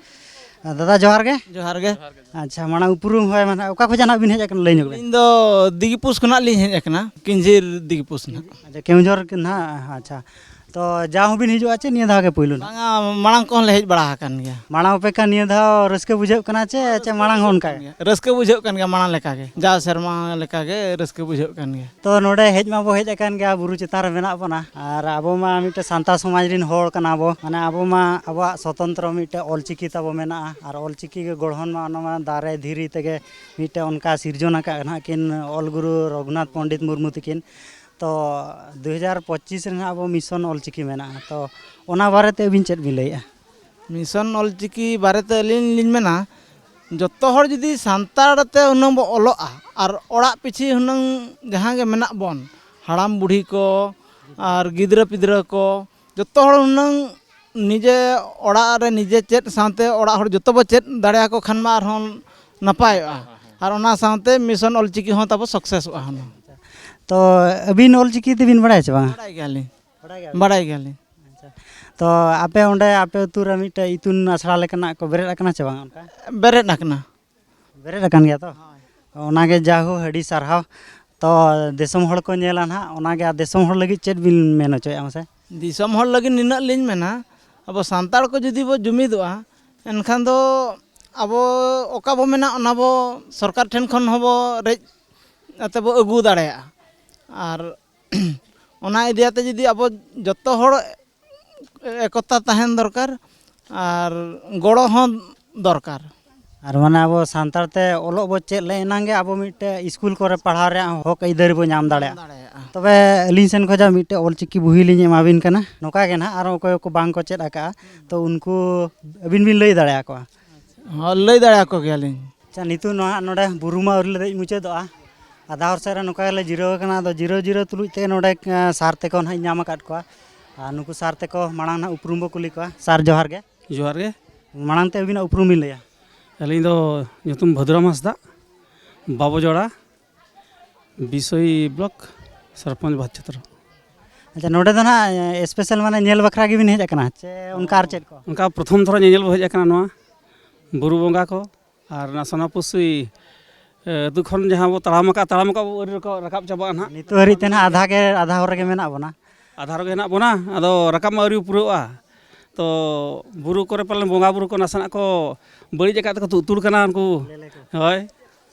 ᱫᱟᱫᱟ, ᱡᱚᱦᱟᱨ ᱜᱮ᱾ ᱡᱚᱦᱟᱨ ᱜᱮ, ᱡᱚᱦᱟᱨ᱾ ᱟᱪᱪᱷᱟ, ᱢᱟᱲᱟᱝ ᱩᱯᱨᱩᱢ ᱦᱚᱭ ᱢᱟ ᱱᱟᱦᱟᱜ, ᱚᱠᱟ ᱠᱷᱚᱱᱟᱜ ᱵᱤᱱ ᱦᱮᱡ ᱟᱠᱟᱱᱟ, ᱞᱟᱹᱭ ᱧᱚᱜ ᱵᱤᱱ᱾ ᱤᱧ ᱫᱚ ᱫᱤᱜᱤᱯᱩᱥ ᱠᱷᱚᱱᱟᱜ ᱞᱤᱧ ᱦᱮᱡ ᱟᱠᱟᱱᱟ, ᱠᱤᱧᱡᱷᱤᱨ ᱫᱤᱜᱤᱯᱩᱥ ᱱᱟᱦᱟᱜ᱾ ᱟᱪᱪᱷᱟ, ᱠᱮᱣᱚᱱᱡᱷᱚᱨ ᱜᱮ ᱱᱟᱦᱟᱜ᱾ ᱟᱪᱪᱷᱟ, ᱛᱚ ᱡᱟᱣ ᱦᱚᱸᱵᱤᱱ ᱦᱤᱡᱩᱜᱼᱟ ᱪᱮ ᱱᱤᱭᱟᱹ ᱫᱷᱟᱣ ᱜᱮ ᱯᱩᱭᱞᱩ ᱱᱟᱦᱟᱜ? ᱵᱟᱝᱟ, ᱢᱟᱲᱟᱝ ᱠᱚᱦᱚᱸ ᱞᱮ ᱦᱮᱡ ᱵᱟᱲᱟ ᱟᱠᱟᱱ ᱜᱮᱭᱟ᱾ ᱢᱟᱲᱟᱝ ᱚᱯᱮᱠᱷᱟ ᱱᱤᱭᱟᱹ ᱫᱷᱟᱣ ᱨᱟᱹᱥᱠᱟᱹ ᱵᱩᱡᱷᱟᱹᱜ ᱠᱟᱱᱟ ᱪᱮ, ᱪᱮ ᱢᱟᱲᱟᱝ ᱦᱚᱸ ᱚᱱᱠᱟ ᱜᱮ? ᱨᱟᱹᱥᱠᱟᱹ ᱵᱩᱡᱷᱟᱹᱜ ᱠᱟᱱ ᱜᱮᱭᱟ, ᱢᱟᱲᱟᱝ ᱞᱮᱠᱟ ᱜᱮ, ᱡᱟᱣ ᱥᱮᱨᱢᱟ ᱞᱮᱠᱟ ᱜᱮ ᱨᱟᱹᱥᱠᱟᱹ ᱵᱩᱡᱷᱟᱹᱜ ᱠᱟᱱ ᱜᱮᱭᱟ᱾ ᱛᱚ ᱱᱚᱰᱮ ᱦᱮᱡ ᱢᱟᱵᱚ ᱦᱮᱡ ᱟᱠᱟᱱ ᱜᱮᱭᱟ, ᱵᱩᱨᱩ ᱪᱮᱛᱟᱱ ᱨᱮ ᱢᱮᱱᱟᱜ ᱵᱚᱱᱟ, ᱟᱨ ᱟᱵᱚ ᱢᱟ ᱢᱤᱫᱴᱮᱱ ᱥᱟᱱᱛᱟᱲ ᱥᱚᱢᱟᱡᱽ ᱨᱮᱱ ᱦᱚᱲ ᱠᱟᱱᱟ ᱵᱚ, ᱢᱟᱱᱮ ᱟᱵᱚ ᱢᱟ ᱟᱵᱚᱣᱟᱜ ᱥᱚᱛᱚᱱᱛᱨᱚ ᱢᱤᱫᱴᱮᱱ ᱚᱞᱪᱤᱠᱤ ᱛᱟᱵᱚ ᱢᱮᱱᱟᱜᱼᱟ, ᱟᱨ ᱚᱞᱪᱤᱠᱤ ᱜᱮ ᱜᱚᱲᱦᱚᱱ ᱢᱟ ᱚᱱᱟ ᱢᱟ ᱫᱟᱨᱮ ᱫᱷᱤᱨᱤ ᱛᱮᱜᱮ ᱢᱤᱫᱴᱮᱱ ᱚᱱᱠᱟ ᱥᱤᱨᱡᱚᱱ ᱟᱠᱟᱫ ᱱᱟᱦᱟᱜ ᱠᱤᱱ ᱚᱞ ᱜᱩᱨᱩ ᱨᱚᱜᱷᱩᱱᱟᱛᱷ ᱯᱚᱱᱰᱤᱛ ᱢᱩᱨᱢᱩ ᱛᱟᱹᱠᱤᱱ᱾ ᱛᱚ ᱫᱩ ᱦᱟᱡᱟᱨ ᱯᱚᱸᱪᱤᱥ ᱨᱮ ᱱᱟᱦᱟᱜ ᱟᱵᱚ ᱢᱤᱥᱚᱱ ᱚᱞᱪᱤᱠᱤ ᱢᱮᱱᱟᱜᱼᱟ, ᱛᱚ ᱚᱱᱟ ᱵᱟᱨᱮᱛᱮ ᱟᱹᱵᱤᱱ ᱪᱮᱫ ᱵᱤᱱ ᱞᱟᱹᱭᱮᱫᱼᱟ? ᱢᱤᱥᱚᱱ ᱚᱞᱪᱤᱠᱤ ᱵᱟᱨᱮᱛᱮ ᱟᱹᱞᱤᱧ ᱞᱤᱧ ᱢᱮᱱᱟ, ᱡᱚᱛᱚ ᱦᱚᱲ ᱡᱩᱫᱤ ᱥᱟᱱᱛᱟᱲ ᱛᱮ ᱦᱩᱱᱟᱹᱝ ᱵᱚ ᱚᱞᱚᱜᱼᱟ ᱟᱨ ᱚᱲᱟᱜ ᱯᱤᱪᱷᱤ ᱦᱩᱱᱟᱹᱝ ᱡᱟᱦᱟᱸ ᱜᱮ ᱢᱮᱱᱟᱜ ᱵᱚᱱ, ᱦᱟᱲᱟᱢ ᱵᱩᱲᱦᱤ ᱠᱚ ᱟᱨ ᱜᱤᱫᱽᱨᱟᱹ ᱯᱤᱫᱽᱨᱟᱹ ᱠᱚ, ᱡᱚᱛᱚ ᱦᱚᱲ ᱦᱩᱱᱟᱹᱝ ᱱᱤᱡᱮ ᱚᱲᱟᱜ ᱨᱮ ᱱᱤᱡᱮ ᱪᱮᱫ ᱥᱟᱶᱛᱮ ᱚᱲᱟᱜ ᱦᱚᱲ ᱡᱚᱛᱚ ᱵᱚ ᱪᱮᱫ ᱫᱟᱲᱮᱭᱟᱠᱚ ᱠᱷᱟᱱ ᱢᱟ ᱟᱨᱦᱚᱸ ᱱᱟᱯᱟᱭᱚᱜᱼᱟ᱾ ᱟᱨ ᱚᱱᱟ ᱥᱟᱶᱛᱮ ᱢᱤᱥᱚᱱ ᱚᱞᱪᱤᱠᱤ ᱦᱚᱸ ᱛᱟᱵᱚ ᱥᱟᱠᱥᱮᱥᱚᱜᱼᱟ ᱦᱩᱱᱟᱹᱝ᱾ ᱛᱚ ᱟᱹᱵᱤᱱ ᱚᱞᱪᱤᱠᱤ ᱛᱮᱵᱤᱱ ᱵᱟᱲᱟᱭᱟ ᱪᱮ ᱵᱟᱝᱟ? ᱵᱟᱲᱟᱭ ᱜᱮᱭᱟᱞᱤᱧ᱾ ᱵᱟᱲᱟᱭ ᱜᱮᱭᱟ᱾ ᱵᱟᱲᱟᱭ ᱜᱮᱭᱟᱞᱤᱧ᱾ ᱟᱪᱪᱷᱟ᱾ ᱛᱚ ᱟᱯᱮ ᱚᱸᱰᱮ ᱟᱯᱮ ᱟᱹᱛᱩ ᱨᱮ ᱢᱤᱫᱴᱮᱡ ᱤᱛᱩᱱ ᱟᱥᱲᱟ ᱞᱮᱠᱟᱱᱟᱜ ᱠᱚ ᱵᱮᱨᱮᱫ ᱟᱠᱟᱱᱟ ᱪᱮ ᱵᱟᱝ ᱚᱱᱠᱟ? ᱵᱮᱨᱮᱫ ᱟᱠᱟᱱᱟ᱾ ᱵᱮᱨᱮᱫ ᱟᱠᱟᱱ ᱜᱮᱭᱟ ᱛᱚ? ᱦᱳᱭ᱾ ᱚᱱᱟᱜᱮ ᱡᱟᱭᱦᱳᱠ ᱟᱹᱰᱤ ᱥᱟᱨᱦᱟᱣ᱾ ᱛᱚ ᱫᱤᱥᱚᱢ ᱦᱚᱲ ᱠᱚ ᱧᱮᱞᱟ ᱱᱟᱦᱟᱜ, ᱚᱱᱟᱜᱮ ᱟᱨ ᱫᱤᱥᱚᱢ ᱦᱚᱲ ᱞᱟᱹᱜᱤᱫ ᱪᱮᱫ ᱵᱤᱱ ᱢᱮᱱ ᱦᱚᱪᱚᱭᱮᱫᱼᱟ ᱢᱟᱥᱮ? ᱫᱤᱥᱚᱢ ᱦᱚᱲ ᱞᱟᱹᱜᱤᱫ ᱱᱤᱱᱟᱹᱜ ᱞᱤᱧ ᱢᱮᱱᱟ, ᱟᱵᱚ ᱥᱟᱱᱛᱟᱲ ᱠᱚ ᱡᱩᱫᱤ ᱵᱚ ᱡᱩᱢᱤᱫᱚᱜᱼᱟ, ᱮᱱᱠᱷᱟᱱ ᱫᱚ ᱟᱵᱚ ᱚᱠᱟ ᱵᱚ ᱢᱮᱱᱟ ᱚᱱᱟ ᱵᱚ ᱥᱚᱨᱠᱟᱨ ᱴᱷᱮᱱ ᱠᱷᱚᱱ ᱦᱚᱸᱵᱚ ᱨᱮᱡ ᱠᱟᱛᱮ ᱵᱚ ᱟᱹᱜᱩ ᱫᱟᱲᱮᱭᱟᱜᱼᱟ᱾ ᱟᱨ ᱚᱱᱟ ᱤᱫᱤ ᱠᱟᱛᱮ ᱡᱩᱫᱤ ᱟᱵᱚ ᱡᱚᱛᱚ ᱦᱚᱲ ᱮᱠᱚᱛᱟ ᱛᱟᱦᱮᱱ ᱫᱚᱨᱠᱟᱨ ᱟᱨ ᱜᱚᱲᱚ ᱦᱚᱸ ᱫᱚᱨᱠᱟᱨ᱾ ᱟᱨ ᱢᱟᱱᱮ ᱟᱵᱚ ᱥᱟᱱᱛᱟᱲ ᱛᱮ ᱚᱞᱚᱜ ᱵᱚ ᱪᱮᱫ ᱞᱮ ᱮᱱᱟᱝ ᱜᱮ ᱟᱵᱚ ᱢᱤᱫᱴᱮᱡ ᱥᱠᱩᱞ ᱠᱚᱨᱮ ᱯᱟᱲᱦᱟᱣ ᱨᱮᱭᱟᱜ ᱦᱚᱸ ᱦᱚᱠ ᱟᱹᱭᱫᱟᱹᱨᱤ ᱵᱚ ᱧᱟᱢ ᱫᱟᱲᱮᱭᱟᱜᱼᱟ᱾ ᱫᱟᱲᱮᱭᱟᱜᱼᱟ᱾ ᱛᱚᱵᱮ ᱟᱹᱞᱤᱧ ᱥᱮᱱ ᱠᱷᱚᱱᱟᱜ ᱢᱤᱫᱴᱮᱡ ᱚᱞᱪᱤᱠᱤ ᱵᱩᱦᱤ ᱞᱤᱧ ᱮᱢᱟᱵᱤᱱ ᱠᱟᱱᱟ᱾ ᱱᱚᱝᱠᱟ ᱜᱮ ᱱᱟᱦᱟᱜ ᱟᱨᱚ ᱚᱠᱚᱭ ᱠᱚ ᱵᱟᱝ ᱠᱚ ᱪᱮᱫ ᱟᱠᱟᱫᱼᱟ, ᱛᱚ ᱩᱱᱠᱩ ᱟᱹᱵᱤᱱ ᱵᱤᱱ ᱞᱟᱹᱭ ᱫᱟᱲᱮᱭᱟᱠᱚᱣᱟ᱾ ᱦᱚᱸ, ᱞᱟᱹᱭ ᱫᱟᱲᱮᱭᱟᱠᱚ ᱜᱮᱭᱟᱞᱤᱧ᱾ ᱟᱪᱪᱷᱟ, ᱱᱤᱛᱚᱜ ᱱᱚᱣᱟ ᱱᱚᱰᱮ ᱵᱩᱨᱩ ᱢᱟ ᱟᱹᱣᱨᱤ ᱞᱮ ᱫᱮᱡ ᱢᱩᱪᱟᱹᱫᱚᱜᱼᱟ, ᱟᱫᱷᱟ ᱦᱚᱨ ᱥᱮᱫ ᱨᱮ ᱱᱚᱝᱠᱟ ᱜᱮᱞᱮ ᱡᱤᱨᱟᱹᱣ ᱟᱠᱟᱱᱟ᱾ ᱟᱫᱚ ᱡᱤᱨᱟᱹᱣ ᱡᱤᱨᱟᱹᱣ ᱛᱩᱞᱩᱡ ᱛᱮ ᱱᱚᱰᱮ, ᱮᱸ, ᱥᱟᱨ ᱛᱮᱠᱚ ᱱᱟᱦᱟᱜ ᱤᱧ ᱧᱟᱢ ᱟᱠᱟᱫ ᱠᱚᱣᱟ᱾ ᱟᱨ ᱱᱩᱠᱩ ᱥᱟᱨ ᱛᱮᱠᱚ ᱢᱟᱲᱟᱝ ᱱᱟᱦᱟᱜ ᱩᱯᱨᱩᱢ ᱵᱚ ᱠᱩᱞᱤ ᱠᱚᱣᱟ᱾ ᱥᱟᱨ, ᱡᱚᱦᱟᱨ ᱜᱮ᱾ ᱡᱚᱦᱟᱨ ᱜᱮ᱾ ᱢᱟᱲᱟᱝ ᱛᱮ ᱟᱹᱵᱤᱱᱟᱜ ᱩᱯᱨᱩᱢ ᱵᱤᱱ ᱞᱟᱹᱭᱟ᱾ ᱟᱹᱞᱤᱧ ᱫᱚ ᱧᱩᱛᱩᱢ ᱵᱷᱟᱹᱫᱩᱨᱟᱢ ᱦᱟᱸᱥᱫᱟᱜ, ᱵᱟᱵᱚᱡᱚᱲᱟ, ᱵᱤᱥᱚᱭ ᱵᱞᱚᱠ ᱥᱚᱨᱯᱚᱧᱪ ᱵᱟᱪᱷᱚᱛᱨᱚ᱾ ᱟᱪᱪᱷᱟ, ᱱᱚᱰᱮ ᱫᱚ ᱱᱟᱦᱟᱜ, ᱮ, ᱥᱯᱮᱥᱟᱞ ᱢᱟᱱᱮ ᱧᱮᱞ ᱵᱟᱠᱷᱨᱟ ᱜᱮᱵᱤᱱ ᱦᱮᱡ ᱟᱠᱟᱱᱟ ᱪᱮ ᱚᱱᱠᱟ ᱟᱨ ᱪᱮᱫ ᱠᱚ? ᱚᱱᱠᱟ ᱯᱨᱚᱛᱷᱚᱢ ᱫᱷᱚᱨᱚ ᱧᱮᱧᱮᱞ ᱵᱚ ᱦᱮᱡ ᱟᱠᱟᱱᱟ ᱱᱚᱣᱟ ᱵᱩᱨᱩ ᱵᱚᱸᱜᱟ ᱠᱚ ᱟᱨ ᱚᱱᱟ ᱥᱚᱱᱟᱯᱩᱥᱩᱭ, ᱮ, ᱟᱹᱛᱩ ᱠᱷᱚᱱ ᱡᱟᱦᱟᱸ ᱵᱚ ᱛᱟᱲᱟᱢ ᱟᱠᱟᱫ, ᱛᱟᱲᱟᱢ ᱟᱠᱟᱫ ᱵᱚ ᱟᱹᱣᱨᱤ ᱨᱟᱠᱟᱵ, ᱨᱟᱠᱟᱵ ᱪᱟᱵᱟᱜᱼᱟ ᱱᱟᱦᱟᱜ᱾ ᱱᱤᱛᱚᱜ ᱦᱟᱹᱨᱤᱡ ᱛᱮ ᱱᱟᱦᱟᱜ ᱟᱫᱷᱟ ᱜᱮ, ᱟᱫᱷᱟ ᱦᱚᱨ ᱨᱮᱜᱮ ᱢᱮᱱᱟᱜ ᱵᱚᱱᱟ᱾ ᱟᱫᱷᱟ ᱨᱮᱜᱮ ᱦᱮᱱᱟᱜ ᱵᱚᱱᱟ, ᱟᱫᱚ ᱨᱟᱠᱟᱵ ᱢᱟ ᱟᱹᱣᱨᱤ ᱯᱩᱨᱟᱹᱜᱼᱟ᱾ ᱛᱚ ᱵᱩᱨᱩ ᱠᱚᱨᱮ ᱯᱟᱞᱮᱱ ᱵᱚᱸᱜᱟ ᱵᱩᱨᱩ ᱠᱚ ᱱᱟᱥᱮᱱᱟᱜ ᱠᱚ ᱵᱟᱹᱲᱤᱡ ᱟᱠᱟᱫ ᱛᱮᱠᱚ ᱛᱩᱜ ᱛᱩᱲ ᱠᱟᱱᱟ ᱩᱱᱠᱩ᱾ ᱞᱮᱞᱮ ᱠᱚ᱾ ᱦᱳᱭ,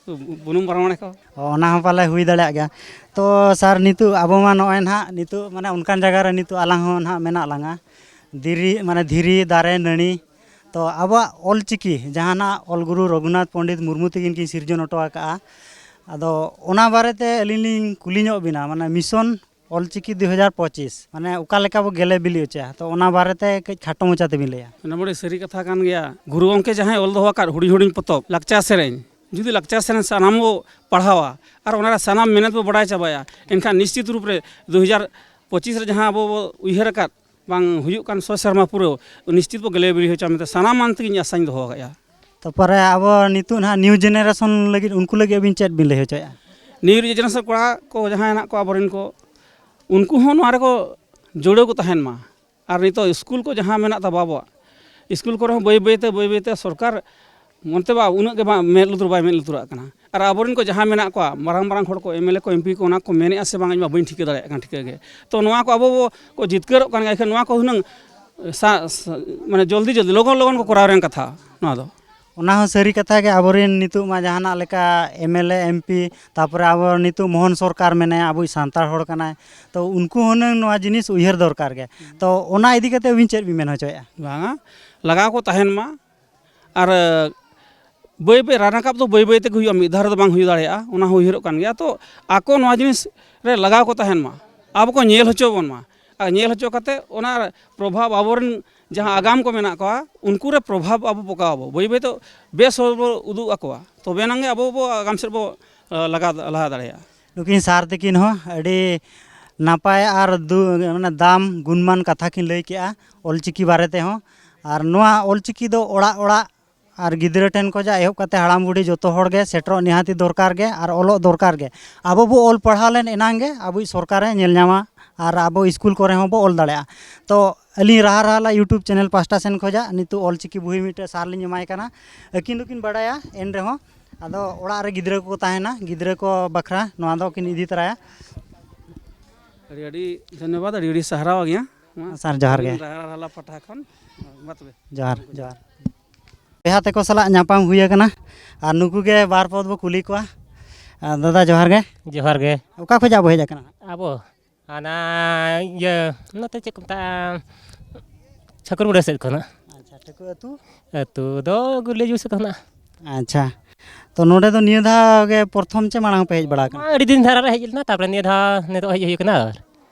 ᱵᱩᱱᱩᱢ ᱵᱟᱨᱚ ᱢᱟᱲᱮ ᱠᱚ᱾ ᱚ, ᱚᱱᱟ ᱦᱚᱸ ᱯᱟᱞᱮ ᱦᱩᱭ ᱫᱟᱲᱮᱭᱟᱜ ᱜᱮᱭᱟ᱾ ᱛᱚ ᱥᱟᱨ, ᱱᱤᱛᱚᱜ ᱟᱵᱚ ᱢᱟ ᱱᱚᱜᱼᱚᱭ ᱱᱟᱦᱟᱜ ᱱᱤᱛᱚᱜ ᱢᱟᱱᱮ ᱚᱱᱠᱟᱱ ᱡᱟᱭᱜᱟ ᱨᱮ ᱱᱤᱛᱚᱜ ᱟᱞᱟᱝ ᱦᱚᱸ ᱱᱟᱦᱟᱜ ᱢᱮᱱᱟᱜ ᱞᱟᱝᱟ, ᱫᱷᱤᱨᱤ, ᱢᱟᱱᱮ ᱫᱷᱤᱨᱤ, ᱫᱟᱨᱮ, ᱱᱟᱹᱲᱤ᱾ ᱛᱚ ᱟᱵᱚᱣᱟᱜ ᱚᱞ ᱪᱤᱠᱤ ᱡᱟᱦᱟᱱᱟᱜ ᱚᱞ ᱜᱩᱨᱩ ᱨᱚᱜᱷᱩᱱᱟᱛᱷ ᱯᱚᱱᱰᱤᱛ ᱢᱩᱨᱢᱩ ᱛᱟᱹᱠᱤᱱ ᱠᱤᱱ ᱥᱤᱨᱡᱚᱱ ᱦᱚᱴᱚ ᱟᱠᱟᱫᱼᱟ, ᱟᱫᱚ ᱚᱱᱟ ᱵᱟᱨᱮᱛᱮ ᱟᱹᱞᱤᱧ ᱞᱤᱧ ᱠᱩᱞᱤ ᱧᱚᱜ ᱵᱤᱱᱟ, ᱢᱟᱱᱮ ᱢᱤᱥᱚᱱ ᱚᱞᱪᱤᱠᱤ ᱫᱩ ᱦᱟᱡᱟᱨ ᱯᱚᱸᱪᱤᱥ, ᱢᱟᱱᱮ ᱚᱠᱟ ᱞᱮᱠᱟ ᱵᱚ ᱜᱮᱞᱮ ᱵᱤᱞᱤ ᱦᱚᱪᱚᱭᱟ? ᱛᱚ ᱚᱱᱟ ᱵᱟᱨᱮᱛᱮ ᱠᱟᱹᱡ ᱠᱷᱟᱴᱚ ᱢᱟᱪᱷᱟ ᱛᱮᱵᱤᱱ ᱞᱟᱹᱭᱟ᱾ ᱚᱱᱟ ᱵᱚᱲᱮ ᱥᱟᱹᱨᱤ ᱠᱟᱛᱷᱟ ᱠᱟᱱ ᱜᱮᱭᱟ᱾ ᱜᱩᱨᱩ ᱜᱚᱢᱠᱮ ᱡᱟᱦᱟᱸᱭ ᱚᱞ ᱫᱚᱦᱚ ᱟᱠᱟᱫ ᱦᱩᱰᱤᱧ ᱦᱩᱰᱤᱧ ᱯᱚᱛᱚᱵ, ᱞᱟᱠᱪᱟᱨ ᱥᱮᱨᱮᱧ, ᱡᱩᱫᱤ ᱞᱟᱠᱪᱟᱨ ᱥᱮᱨᱮᱧ ᱥᱟᱱᱟᱢ ᱵᱚ ᱯᱟᱲᱦᱟᱣᱟ ᱟᱨ ᱚᱱᱟ ᱨᱮ ᱥᱟᱱᱟᱢ ᱢᱮᱱᱮᱛ ᱵᱚ ᱵᱟᱲᱟᱭ ᱪᱟᱵᱟᱭᱟ, ᱮᱱᱠᱷᱟᱱ ᱱᱤᱥᱪᱤᱛ ᱨᱩᱯ ᱨᱮ ᱫᱩ ᱦᱟᱡᱟᱨ ᱯᱚᱸᱪᱤᱥ ᱨᱮ ᱡᱟᱦᱟᱸ ᱟᱵᱚ ᱵᱚ ᱩᱭᱦᱟᱹᱨ ᱟᱠᱟᱫ ᱵᱟᱝ ᱦᱩᱭᱩᱜ ᱠᱟᱱ ᱥᱚ ᱥᱮᱨᱢᱟ ᱯᱩᱨᱟᱹᱣ, ᱱᱤᱥᱪᱤᱛ ᱵᱚ ᱜᱮᱞᱮ ᱵᱤᱞᱤ ᱦᱚᱪᱚᱭᱟ ᱢᱮᱱᱛᱮ ᱥᱟᱱᱟᱢ ᱢᱟᱱ ᱛᱮᱜᱮ ᱤᱧ ᱟᱥᱟᱧ ᱫᱚᱦᱚ ᱟᱠᱟᱫᱼᱟ᱾ ᱛᱟᱨᱯᱚᱨᱮ ᱟᱵᱚ ᱱᱤᱛᱚᱜ ᱱᱟᱦᱟᱜ new generation ᱞᱟᱹᱜᱤᱫ, ᱩᱱᱠᱩ ᱞᱟᱹᱜᱤᱫ ᱟᱹᱵᱤᱱ ᱪᱮᱫ ᱵᱤᱱ ᱞᱟᱹᱭ ᱦᱚᱪᱚᱭᱮᱫᱼᱟ? New generation ᱠᱚᱲᱟ ᱠᱚ ᱡᱟᱦᱟᱸᱭ ᱦᱮᱱᱟᱜ ᱠᱚᱣᱟ ᱟᱵᱚᱨᱮᱱ ᱠᱚ, ᱩᱱᱠᱩ ᱦᱚᱸ ᱱᱚᱣᱟ ᱨᱮᱠᱚ ᱡᱩᱲᱟᱹᱣ ᱠᱚ ᱛᱟᱦᱮᱱ ᱢᱟ᱾ ᱟᱨ ᱱᱤᱛᱚᱜ ᱥᱠᱩᱞ ᱠᱚ ᱡᱟᱦᱟᱸ ᱢᱮᱱᱟᱜ ᱛᱟᱵᱚ ᱟᱵᱚᱣᱟᱜ, ᱥᱠᱩᱞ ᱠᱚᱨᱮ ᱦᱚᱸ ᱵᱟᱹᱭ ᱵᱟᱹᱭ ᱛᱮ, ᱵᱟᱹᱭ ᱵᱟᱹᱭ ᱛᱮ ᱥᱚᱨᱠᱟᱨ ᱚᱱᱛᱮ ᱵᱟ ᱩᱱᱟᱹᱜ ᱜᱮ ᱵᱟᱝ ᱢᱮᱫ ᱞᱩᱛᱩᱨ ᱵᱟᱭ ᱢᱮᱫ ᱞᱩᱛᱩᱨᱟᱜ ᱠᱟᱱᱟ᱾ ᱟᱨ ᱟᱵᱚᱨᱮᱱ ᱠᱚ ᱡᱟᱦᱟᱸ ᱢᱮᱱᱟᱜ ᱠᱚᱣᱟ, ᱢᱟᱨᱟᱝ ᱢᱟᱨᱟᱝ ᱦᱚᱲ ᱠᱚ, ᱮᱢ ᱮᱞ ᱮ ᱠᱚ, ᱮᱢ ᱯᱤ ᱠᱚ, ᱚᱱᱟ ᱠᱚ ᱢᱮᱱᱮᱫᱼᱟ ᱥᱮ ᱵᱟᱝ, ᱤᱧ ᱢᱟ ᱵᱟᱹᱧ ᱴᱷᱤᱠᱟᱹ ᱫᱟᱲᱮᱭᱟᱜ ᱠᱟᱱᱟ ᱴᱷᱤᱠᱟᱹ ᱜᱮ᱾ ᱛᱚ ᱱᱚᱣᱟ ᱠᱚ ᱟᱵᱚ ᱵᱚ ᱠᱚ ᱡᱤᱛᱠᱟᱹᱨᱚᱜ ᱠᱟᱱ ᱜᱮᱭᱟ, ᱮᱱᱠᱷᱟᱱ ᱱᱚᱣᱟ ᱠᱚ ᱦᱩᱱᱟᱹᱝ ᱥᱟ-, ᱥᱟ-, ᱢᱟᱱᱮ ᱡᱚᱞᱫᱤ ᱡᱚᱞᱫᱤ, ᱞᱚᱜᱚᱱ ᱞᱚᱜᱚᱱ ᱠᱚ ᱠᱚᱨᱟᱣ ᱨᱮᱱᱟᱜ ᱠᱟᱛᱷᱟ ᱱᱚᱣᱟ ᱫᱚ᱾ ᱚᱱᱟ ᱦᱚᱸ ᱥᱟᱹᱨᱤ ᱠᱟᱛᱷᱟ ᱜᱮ, ᱟᱵᱚᱨᱮᱱ ᱱᱤᱛᱚᱜ ᱢᱟ ᱡᱟᱦᱟᱱᱟᱜ ᱞᱮᱠᱟ M L A, M P, ᱛᱟᱨᱯᱚᱨᱮ ᱟᱵᱚ ᱱᱤᱛᱚᱜ ᱢᱳᱦᱚᱱ ᱥᱚᱨᱠᱟᱨ ᱢᱮᱱᱟᱭᱟ, ᱟᱵᱚᱭᱤᱡ ᱥᱟᱱᱛᱟᱲ ᱦᱚᱲ ᱠᱟᱱᱟᱭ, ᱛᱚ ᱩᱱᱠᱩ ᱦᱩᱱᱟᱹᱝ ᱱᱚᱣᱟ ᱡᱤᱱᱤᱥ ᱩᱭᱦᱟᱹᱨ ᱫᱚᱨᱠᱟᱨ ᱜᱮ᱾ ᱛᱚ ᱚᱱᱟ ᱤᱫᱤ ᱠᱟᱛᱮ ᱟᱹᱵᱤᱱ ᱪᱮᱫ ᱵᱤᱱ ᱢᱮᱱ ᱦᱚᱪᱚᱭᱮᱫᱼᱟ? ᱵᱟᱝᱟ, ᱞᱟᱜᱟᱣ ᱠᱚ ᱛᱟᱦᱮᱱ ᱢᱟ᱾ ᱟᱨ ᱵᱟᱹᱭ ᱵᱟᱹᱭ ᱨᱟᱱᱟᱠᱟᱵ ᱫᱚ ᱵᱟᱹᱭ ᱵᱟᱹᱭ ᱛᱮᱜᱮ ᱦᱩᱭᱩᱜᱼᱟ, ᱢᱤᱫ ᱫᱷᱟᱣ ᱨᱮᱫᱚ ᱵᱟᱝ ᱦᱩᱭ ᱫᱟᱲᱮᱭᱟᱜᱼᱟ, ᱚᱱᱟ ᱦᱚᱸ ᱩᱭᱦᱟᱹᱨᱚᱜ ᱠᱟᱱ ᱜᱮᱭᱟ᱾ ᱛᱚ ᱟᱠᱚ ᱱᱚᱣᱟ ᱡᱤᱱᱤᱥ ᱨᱮ ᱞᱟᱜᱟᱣ ᱠᱚ ᱛᱟᱦᱮᱱ ᱢᱟ, ᱟᱵᱚ ᱠᱚ ᱧᱮᱞ ᱦᱚᱪᱚ ᱵᱚᱱ ᱢᱟ, ᱟᱨ ᱧᱮᱞ ᱦᱚᱪᱚ ᱠᱟᱛᱮ ᱚᱱᱟ ᱯᱨᱚᱵᱷᱟᱵᱽ ᱟᱵᱚᱨᱮᱱ ᱡᱟᱦᱟᱸ ᱟᱜᱟᱢ ᱠᱚ ᱢᱮᱱᱟᱜ ᱠᱚᱣᱟ ᱩᱱᱠᱩ ᱨᱮ ᱯᱨᱚᱵᱷᱟᱵᱽ ᱟᱵᱚ ᱯᱚᱠᱟᱣ ᱟᱵᱚ, ᱵᱟᱹᱭ ᱵᱟᱹᱭ ᱛᱮ ᱵᱮᱥ ᱦᱚᱨ ᱵᱚ ᱩᱫᱩᱜ ᱟᱠᱚᱣᱟ, ᱛᱚᱵᱮ ᱮᱱᱟᱝ ᱜᱮ ᱟᱵᱚ ᱵᱚ ᱟᱜᱟᱢ ᱥᱮᱫ ᱵᱚ ᱞᱟᱜᱟ ᱞᱟᱦᱟ ᱫᱟᱲᱮᱭᱟᱜᱼᱟ᱾ ᱱᱩᱠᱤᱱ ᱥᱟᱨ ᱛᱟᱹᱠᱤᱱ ᱦᱚᱸ ᱟᱹᱰᱤ ᱱᱟᱯᱟᱭ ᱟᱨ ᱫᱩ ᱢᱟᱱᱮ ᱫᱟᱢ ᱜᱩᱱᱢᱟᱱ ᱠᱟᱛᱷᱟ ᱠᱤᱱ ᱞᱟᱹᱭ ᱠᱮᱜᱼᱟ ᱚᱞᱪᱤᱠᱤ ᱵᱟᱨᱮ ᱛᱮᱦᱚᱸ᱾ ᱟᱨ ᱱᱚᱣᱟ ᱚᱞᱪᱤᱠᱤ ᱫᱚ ᱚᱲᱟᱜ ᱚᱲᱟᱜ ᱟᱨ ᱜᱤᱫᱽᱨᱟᱹ ᱴᱷᱮᱱ ᱠᱷᱚᱱᱟᱜ ᱮᱦᱚᱵ ᱠᱟᱛᱮ ᱦᱟᱲᱟᱢ ᱵᱩᱰᱷᱤ ᱡᱚᱛᱚ ᱦᱚᱲ ᱜᱮ ᱥᱮᱴᱮᱨᱚᱜ ᱱᱤᱦᱟᱹᱛᱤ ᱫᱚᱨᱠᱟᱨ ᱜᱮ ᱟᱨ ᱚᱞᱚᱜ ᱫᱚᱨᱠᱟᱨ ᱜᱮ᱾ ᱟᱵᱚ ᱵᱚ ᱚᱞ ᱯᱟᱲᱦᱟᱣ ᱞᱮᱱ ᱮᱱᱟᱝ ᱜᱮ ᱟᱵᱚᱭᱤᱡ ᱥᱚᱨᱠᱟᱨᱮ ᱧᱮᱞ ᱧᱟᱢᱟ ᱟᱨ ᱟᱵᱚ ᱥᱠᱩᱞ ᱠᱚᱨᱮ ᱦᱚᱸ ᱵᱚ ᱚᱞ ᱫᱟᱲᱮᱭᱟᱜᱼᱟ᱾ ᱛᱚ ᱟᱹᱞᱤᱧ ᱨᱟᱦᱟ ᱨᱟᱦᱟᱞᱟ YouTube ᱪᱮᱱᱮᱞ ᱯᱟᱦᱴᱟ ᱥᱮᱱ ᱠᱷᱚᱱᱟᱜ ᱱᱤᱛᱚᱜ ᱚᱞᱪᱤᱠᱤ ᱵᱳᱭ ᱢᱤᱫᱴᱮᱡ ᱥᱟᱨ ᱞᱤᱧ ᱮᱢᱟᱭ ᱠᱟᱱᱟ᱾ ᱟᱹᱠᱤᱱ ᱫᱚᱠᱤᱱ ᱵᱟᱲᱟᱭᱟ, ᱮᱱ ᱨᱮᱦᱚᱸ ᱟᱫᱚ ᱚᱲᱟᱜ ᱨᱮ ᱜᱤᱫᱽᱨᱟᱹ ᱠᱚᱠᱚ ᱛᱟᱦᱮᱱᱟ, ᱜᱤᱫᱽᱨᱟᱹ ᱠᱚ ᱵᱟᱠᱷᱨᱟ ᱱᱚᱣᱟ ᱫᱚᱠᱤᱱ ᱤᱫᱤ ᱛᱚᱨᱟᱭᱟ᱾ ᱟᱹᱰᱤ ᱟᱹᱰᱤ ᱫᱷᱚᱱᱭᱚᱵᱟᱫ, ᱟᱹᱰᱤ ᱟᱹᱰᱤ ᱥᱟᱨᱦᱟᱣ ᱜᱮᱭᱟ᱾ ᱢᱟ, ᱥᱟᱨ, ᱡᱚᱦᱟᱨ ᱜᱮ᱾ ᱟᱹᱵᱤᱱ ᱨᱟᱦᱟ ᱨᱟᱦᱟᱞᱟ ᱯᱟᱦᱴᱟ ᱠᱷᱚᱱ, ᱢᱟ ᱛᱚᱵᱮ᱾ ᱡᱚᱦᱟᱨ, ᱡᱚᱦᱟᱨ᱾ ᱵᱚᱭᱦᱟ ᱛᱟᱠᱚ ᱥᱟᱞᱟᱜ ᱧᱟᱯᱟᱢ ᱦᱩᱭ ᱟᱠᱟᱱᱟ ᱟᱨ ᱱᱩᱠᱩ ᱜᱮ ᱵᱟᱨ ᱯᱚᱫ ᱵᱚ ᱠᱩᱞᱤ ᱠᱚᱣᱟ᱾ ᱟᱨ ᱫᱟᱫᱟ, ᱡᱚᱦᱟᱨ ᱜᱮ᱾ ᱡᱚᱦᱟᱨ ᱜᱮ᱾ ᱚᱠᱟ ᱠᱷᱚᱱᱟᱜ ᱵᱚ ᱦᱮᱡ ᱟᱠᱟᱱᱟ? ᱟᱵᱚ ᱦᱟᱱᱟ ᱤᱭᱟᱹ ᱱᱚᱛᱮ ᱪᱮᱫ ᱠᱚ ᱢᱮᱛᱟᱜᱼᱟ, ᱪᱷᱟᱹᱠᱩᱨ ᱢᱩᱸᱰᱟᱹ ᱥᱮᱫ ᱠᱷᱚᱱᱟᱜ᱾ ᱟᱪᱪᱷᱟ, ᱴᱷᱟᱹᱠᱩᱨ ᱟᱹᱛᱩ? ᱟᱹᱛᱩ ᱫᱚ ᱜᱩᱞᱤᱡᱩ ᱥᱮᱫ ᱠᱷᱚᱱᱟᱜ᱾ ᱟᱪᱪᱷᱟ, ᱛᱚ ᱱᱚᱰᱮ ᱫᱚ ᱱᱤᱭᱟᱹ ᱫᱷᱟᱣ ᱜᱮ ᱯᱨᱚᱛᱷᱚᱢ ᱪᱮ ᱢᱟᱲᱟᱝ ᱯᱮ ᱦᱮᱡ ᱵᱟᱲᱟ ᱟᱠᱟᱱᱟ? ᱟᱹᱰᱤ ᱫᱤᱱ ᱫᱷᱟᱨᱟ ᱨᱮ ᱦᱮᱡ ᱞᱮᱱᱟ, ᱛᱟᱨᱯᱚᱨᱮ ᱱᱤᱭᱟᱹ ᱫᱷᱟᱣ ᱱᱤᱛᱚᱜ ᱦᱮᱡ ᱦᱩᱭ ᱠᱟᱱᱟ᱾ ᱟᱨ